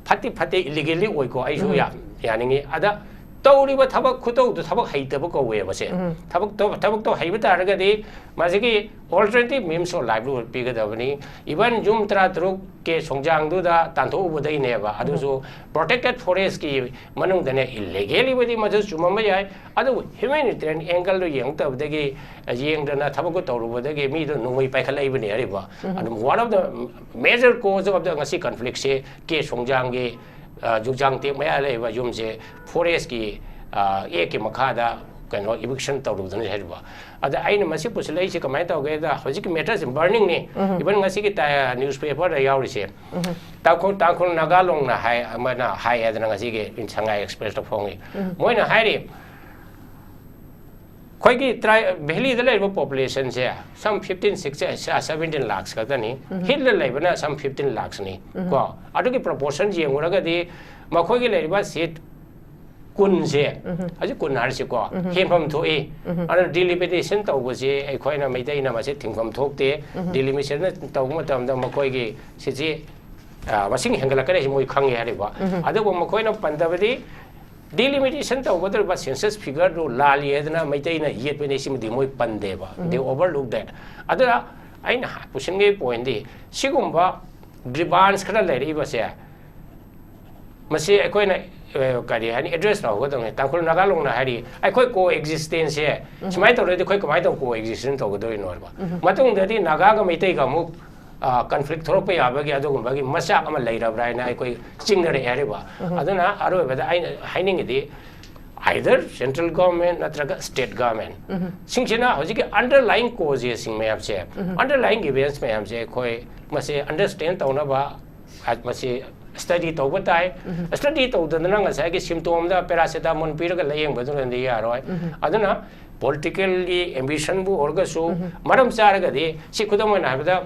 ꯐꯠꯇꯤ ꯐꯠꯇꯦ, illegally ꯑꯣꯏꯀꯣ, ꯑꯩꯁꯨ ꯌꯥꯝ ꯌꯥꯅꯤꯡꯉꯤ꯫ ꯑꯗ ꯇꯧꯔꯤꯕ ꯊꯕꯛ ꯈꯨꯇꯧꯗꯨ ꯊꯕꯛ ꯍꯩꯇꯕ ꯀꯧꯋꯦꯕ ꯁꯦ꯫ ꯊꯕꯛꯇꯣ, ꯊꯕꯛꯇꯣ ꯍꯩꯕ ꯇꯥꯔꯒꯗꯤ ꯃꯁꯤꯒꯤ alternative means of livelihood ꯄꯤꯒꯗꯕꯅꯤ꯫ Even ꯌꯨꯝ ꯇꯔꯥꯇꯔꯨꯛ ꯀꯦ ꯁꯣꯡꯖꯥꯡꯗꯨꯗ ꯇꯥꯟꯊꯣꯛꯎꯕꯗꯩꯅꯦꯕ꯫ ꯑꯗꯨꯁꯨ protected forest ꯀꯤ ꯃꯅꯨꯡꯗꯅꯦ, illegally ꯕꯨꯗꯤ ꯃꯗꯨ ꯆꯨꯝꯃꯝꯕ ꯌꯥꯏ, ꯑꯗꯨꯕꯨ humanitarian angle ꯗꯨ ꯌꯦꯡꯉꯛꯇꯕꯗꯒꯤ, ꯌꯦꯡꯗꯅ ꯊꯕꯛꯇꯨ ꯇꯧꯔꯨꯕꯗꯒꯤ ꯃꯤꯗꯣ ꯅꯣꯡꯃꯩ ꯄꯥꯏꯈꯠꯂꯛꯏꯕꯅꯦ ꯑꯔꯤꯕ꯫ ꯑꯗꯨꯝ one of the major cause of the ꯉꯁꯤ conflict ꯁꯦ ꯀꯦ ꯁꯣꯡꯖꯥꯡꯒꯤ, ꯑ, ꯌꯨꯖꯥꯡꯇꯦꯛ ꯃꯌꯥ ꯂꯩꯕ ꯌꯨꯝꯁꯦ forest ꯀꯤ, ꯑ, act ꯀꯤ ꯃꯈꯥꯗ ꯀꯩꯅꯣ eviction ꯇꯧꯔꯨꯗꯅ ꯂꯩꯔꯤꯕ꯫ ꯑꯗ ꯑꯩꯅ ꯃꯁꯤ ꯄꯨꯁꯤꯜꯂꯛꯏꯁꯦ ꯀꯃꯥꯏꯅ ꯇꯧꯒꯦꯗ, ꯍꯧꯖꯤꯛꯀꯤ matter ꯁꯦ burning ꯅꯤ꯫ Even ꯉꯁꯤꯒꯤ ꯇ-, newspaper ꯗ ꯌꯥꯎꯔꯤꯁꯦ꯫ ꯇꯥꯡꯈꯨꯜ, ꯇꯥꯡꯈꯨꯜ ꯅꯥꯒꯥ ꯂꯣꯡꯅ ꯍꯥꯏ, ꯑꯃꯅ ꯍꯥꯏ ꯍꯥꯏꯗꯅ ꯉꯁꯤꯒꯤ ꯁꯉꯥꯏ Express ꯇ ꯐꯣꯡꯉꯤ꯫ ꯃꯣꯏꯅ ꯍꯥꯏꯔꯤ, ꯑꯩꯈꯣꯏꯒꯤ ꯇ꯭ꯔꯥꯏ-, valley ꯗ ꯂꯩꯔꯤꯕ population ꯁꯦ some fifteen, six, seventeen lakhs ꯈꯛꯇꯅꯤ꯫ Hill ꯗ ꯂꯩꯕꯅ some fifteen lakhs ꯅꯤ꯫ ꯀꯣ, ꯑꯗꯨꯒꯤ proportion ꯌꯦꯡꯉꯨꯔꯒꯗꯤ ꯃꯈꯣꯏꯒꯤ ꯂꯩꯔꯤꯕ seat ꯀꯨꯟꯁꯦ, ꯍꯧꯖꯤꯛ ꯀꯨꯟ ꯍꯥꯏꯔꯤꯁꯤꯀꯣ, ꯍꯦꯟꯐꯝ ꯊꯣꯛꯏ꯫ ꯑꯗꯨꯅ delimitation ꯇꯧꯕꯁꯦ ꯑꯩꯈꯣꯏꯅ ꯃꯩꯇꯩꯅ ꯃꯁꯤ ꯊꯤꯡꯐꯝ ꯊꯣꯛꯇꯦ꯫ Delimitation ꯇꯧꯕ ꯃꯇꯝꯗ ꯃꯈꯣꯏꯒꯤ seat ꯁꯤ ꯑ, ꯃꯁꯤꯡ ꯍꯦꯟꯒꯠꯂꯛꯀꯅꯤ ꯍꯥꯏꯁꯤ ꯃꯣꯏ ꯈꯪꯉꯦ ꯍꯥꯏꯔꯤꯕ꯫ ꯑꯗꯨꯕꯨ ꯃꯈꯣꯏꯅ ꯄꯟꯗꯕꯗꯤ delimitation ꯇꯧꯒꯗꯧꯔꯤꯕ census figure ꯗꯨ ꯂꯥꯜꯂꯤ ꯍꯥꯏꯗꯅ ꯃꯩꯇꯩꯅ ꯌꯦꯠꯄꯅꯤ, ꯁꯤꯃꯗꯤ ꯃꯣꯏ ꯄꯟꯗꯦꯕ, they overlook that꯫ ꯑꯗꯨꯅ ꯑꯩꯅ ꯄꯨꯁꯤꯟꯒꯦ point ꯗꯤ, ꯁꯤꯒꯨꯝꯕ grievance ꯈꯔ ꯂꯩꯔꯛꯏꯕꯁꯦ, ꯃꯁꯤ ꯑꯩꯈꯣꯏꯅ, ꯑ, ꯀꯔꯤ ꯍꯥꯏꯅꯤ, address ꯇꯧꯒꯗꯕꯅꯤ꯫ ꯇꯥꯡꯈꯨꯜ ꯅꯥꯒꯥ ꯂꯣꯡꯅ ꯍꯥꯏꯔꯤ, ꯑꯩꯈꯣꯏ co-existence ꯁꯦ ꯁꯨꯃꯥꯏꯅ ꯇꯧꯔꯗꯤ ꯑꯩꯈꯣꯏ ꯀꯃꯥꯏꯅ ꯇꯧ co-existence ꯇꯧꯒꯗꯣꯏꯅꯣ ꯍꯥꯏꯕ꯫ ꯃꯇꯨꯡꯗꯗꯤ ꯅꯥꯒꯥꯒ ꯃꯩꯇꯩꯒ ꯑꯃꯨꯛ, ꯑ, conflict ꯊꯣꯛꯂꯛꯄ ꯌꯥꯕꯒꯤ ꯑꯗꯨꯒꯨꯝꯕꯒꯤ ꯃꯆꯥꯛ ꯑꯃ ꯂꯩꯔꯕ꯭ꯔꯥ ꯍꯥꯏꯅ ꯑꯩꯈꯣꯏ ꯆꯤꯡꯅꯔꯛꯑꯦ ꯍꯥꯏꯔꯤꯕ꯫ ꯑꯗꯨꯅ ꯑꯔꯣꯏꯕꯗ ꯑꯩꯅ ꯍꯥꯏꯅꯤꯡꯉꯤꯗꯤ, either central government ꯅꯠꯇ꯭ꯔꯒ state government ꯁꯤꯡꯁꯤꯅ ꯍꯧꯖꯤꯛꯀꯤ underlying causes ꯁꯤꯡ ꯃꯌꯥꯝꯁꯦ, underlying events ꯃꯌꯥꯝꯁꯦ ꯑꯩꯈꯣꯏ ꯃꯁꯤ understand ꯇꯧꯅꯕ, ꯑ, ꯃꯁꯤ study ꯇꯧꯕ ꯇꯥꯏ꯫ Study ꯇꯧꯗꯗꯅ ꯉꯁꯥꯏꯒꯤ symptom ꯗ paracetamol ꯄꯤꯔꯒ ꯂꯥꯌꯦꯡꯕꯗꯨꯅꯗꯤ ꯌꯥꯔꯣꯏ꯫ ꯑꯗꯨꯅ political ꯒꯤ ambition ꯕꯨ ꯑꯣꯏꯔꯒꯁꯨ, ꯃꯔꯝ ꯆꯥꯔꯒꯗꯤ, ꯁꯤ ꯈꯨꯗꯝ ꯑꯣꯏꯅ ꯍꯥꯏꯕꯗ,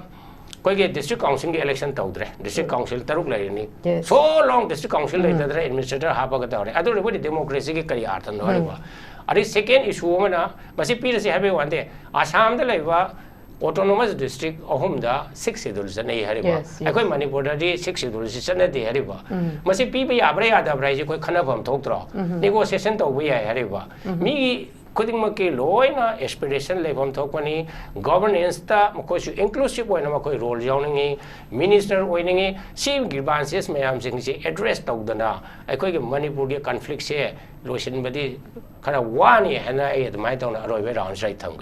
ꯑꯩꯈꯣꯏꯒꯤ district council ꯒꯤ election ꯇꯧꯗ꯭ꯔꯦ, district council ꯇꯔꯨꯛ ꯂꯩꯔꯅꯤ꯫ Yes. So long district council ꯂꯩꯇꯗꯅ administrator ꯍꯥꯞꯄꯒ ꯇꯧꯔꯦ, ꯑꯗꯨ ꯑꯣꯏꯔꯕꯗꯤ democracy ꯒꯤ ꯀꯔꯤ ꯑꯥꯔꯊꯅꯣ ꯍꯥꯏꯕ? ꯑꯗꯩ second issue ꯑꯃꯅ, ꯃꯁꯤ ꯄꯤꯔꯁꯤ ꯍꯥꯏꯕꯒꯤ ꯋꯥ ꯅꯠꯇꯦ, ꯑꯁꯥꯝꯗ ꯂꯩꯕ autonomous district ꯑꯍꯨꯝꯗ sixth schedule ꯆꯠꯅꯩ ꯍꯥꯏꯔꯤꯕ꯫ Yes, yes. ꯑꯩꯈꯣꯏ ꯃꯅꯤꯄꯨꯔꯗꯗꯤ sixth schedule ꯁꯤ ꯆꯠꯅꯗꯦ ꯍꯥꯏꯔꯤꯕ꯫ ꯃꯁꯤ ꯄꯤꯕ ꯌꯥꯕ꯭ꯔꯥ ꯌꯥꯗꯕ꯭ꯔꯥ ꯍꯥꯏꯁꯦ ꯑꯩꯈꯣꯏ ꯈꯟꯅꯐꯝ ꯊꯣꯛꯇ꯭ꯔꯣ? Negotiation ꯇꯧꯕ ꯌꯥꯏ ꯍꯥꯏꯔꯤꯕ꯫ ꯃꯤꯒꯤ ꯈꯨꯗꯤꯡꯃꯛꯀꯤ ꯂꯣꯏꯅ aspiration ꯂꯩꯐꯝ ꯊꯣꯛꯄꯅꯤ꯫ Governance ꯇ ꯃꯈꯣꯏꯁꯨ inclusive ꯑꯣꯏꯅ ꯃꯈꯣꯏ role ꯌꯥꯎꯅꯤꯡꯉꯤ, minister ꯑꯣꯏꯅꯤꯡꯉꯤ꯫ ꯁꯤ grievances ꯃꯌꯥꯝꯁꯤꯡꯁꯤ address ꯇꯧꯗꯅ ꯑꯩꯈꯣꯏꯒꯤ ꯃꯅꯤꯄꯨꯔꯒꯤ conflict ꯁꯦ ꯂꯣꯏꯁꯤꯟꯕꯗꯤ ꯈꯔ ꯋꯥꯅꯤ ꯍꯥꯏꯅ ꯑꯩ ꯑꯗꯨꯃꯥꯏꯅ ꯇꯧꯅ ꯑꯔꯣꯏꯕ round ꯁꯤꯗ ꯑꯩ ꯊꯝꯒꯦ꯫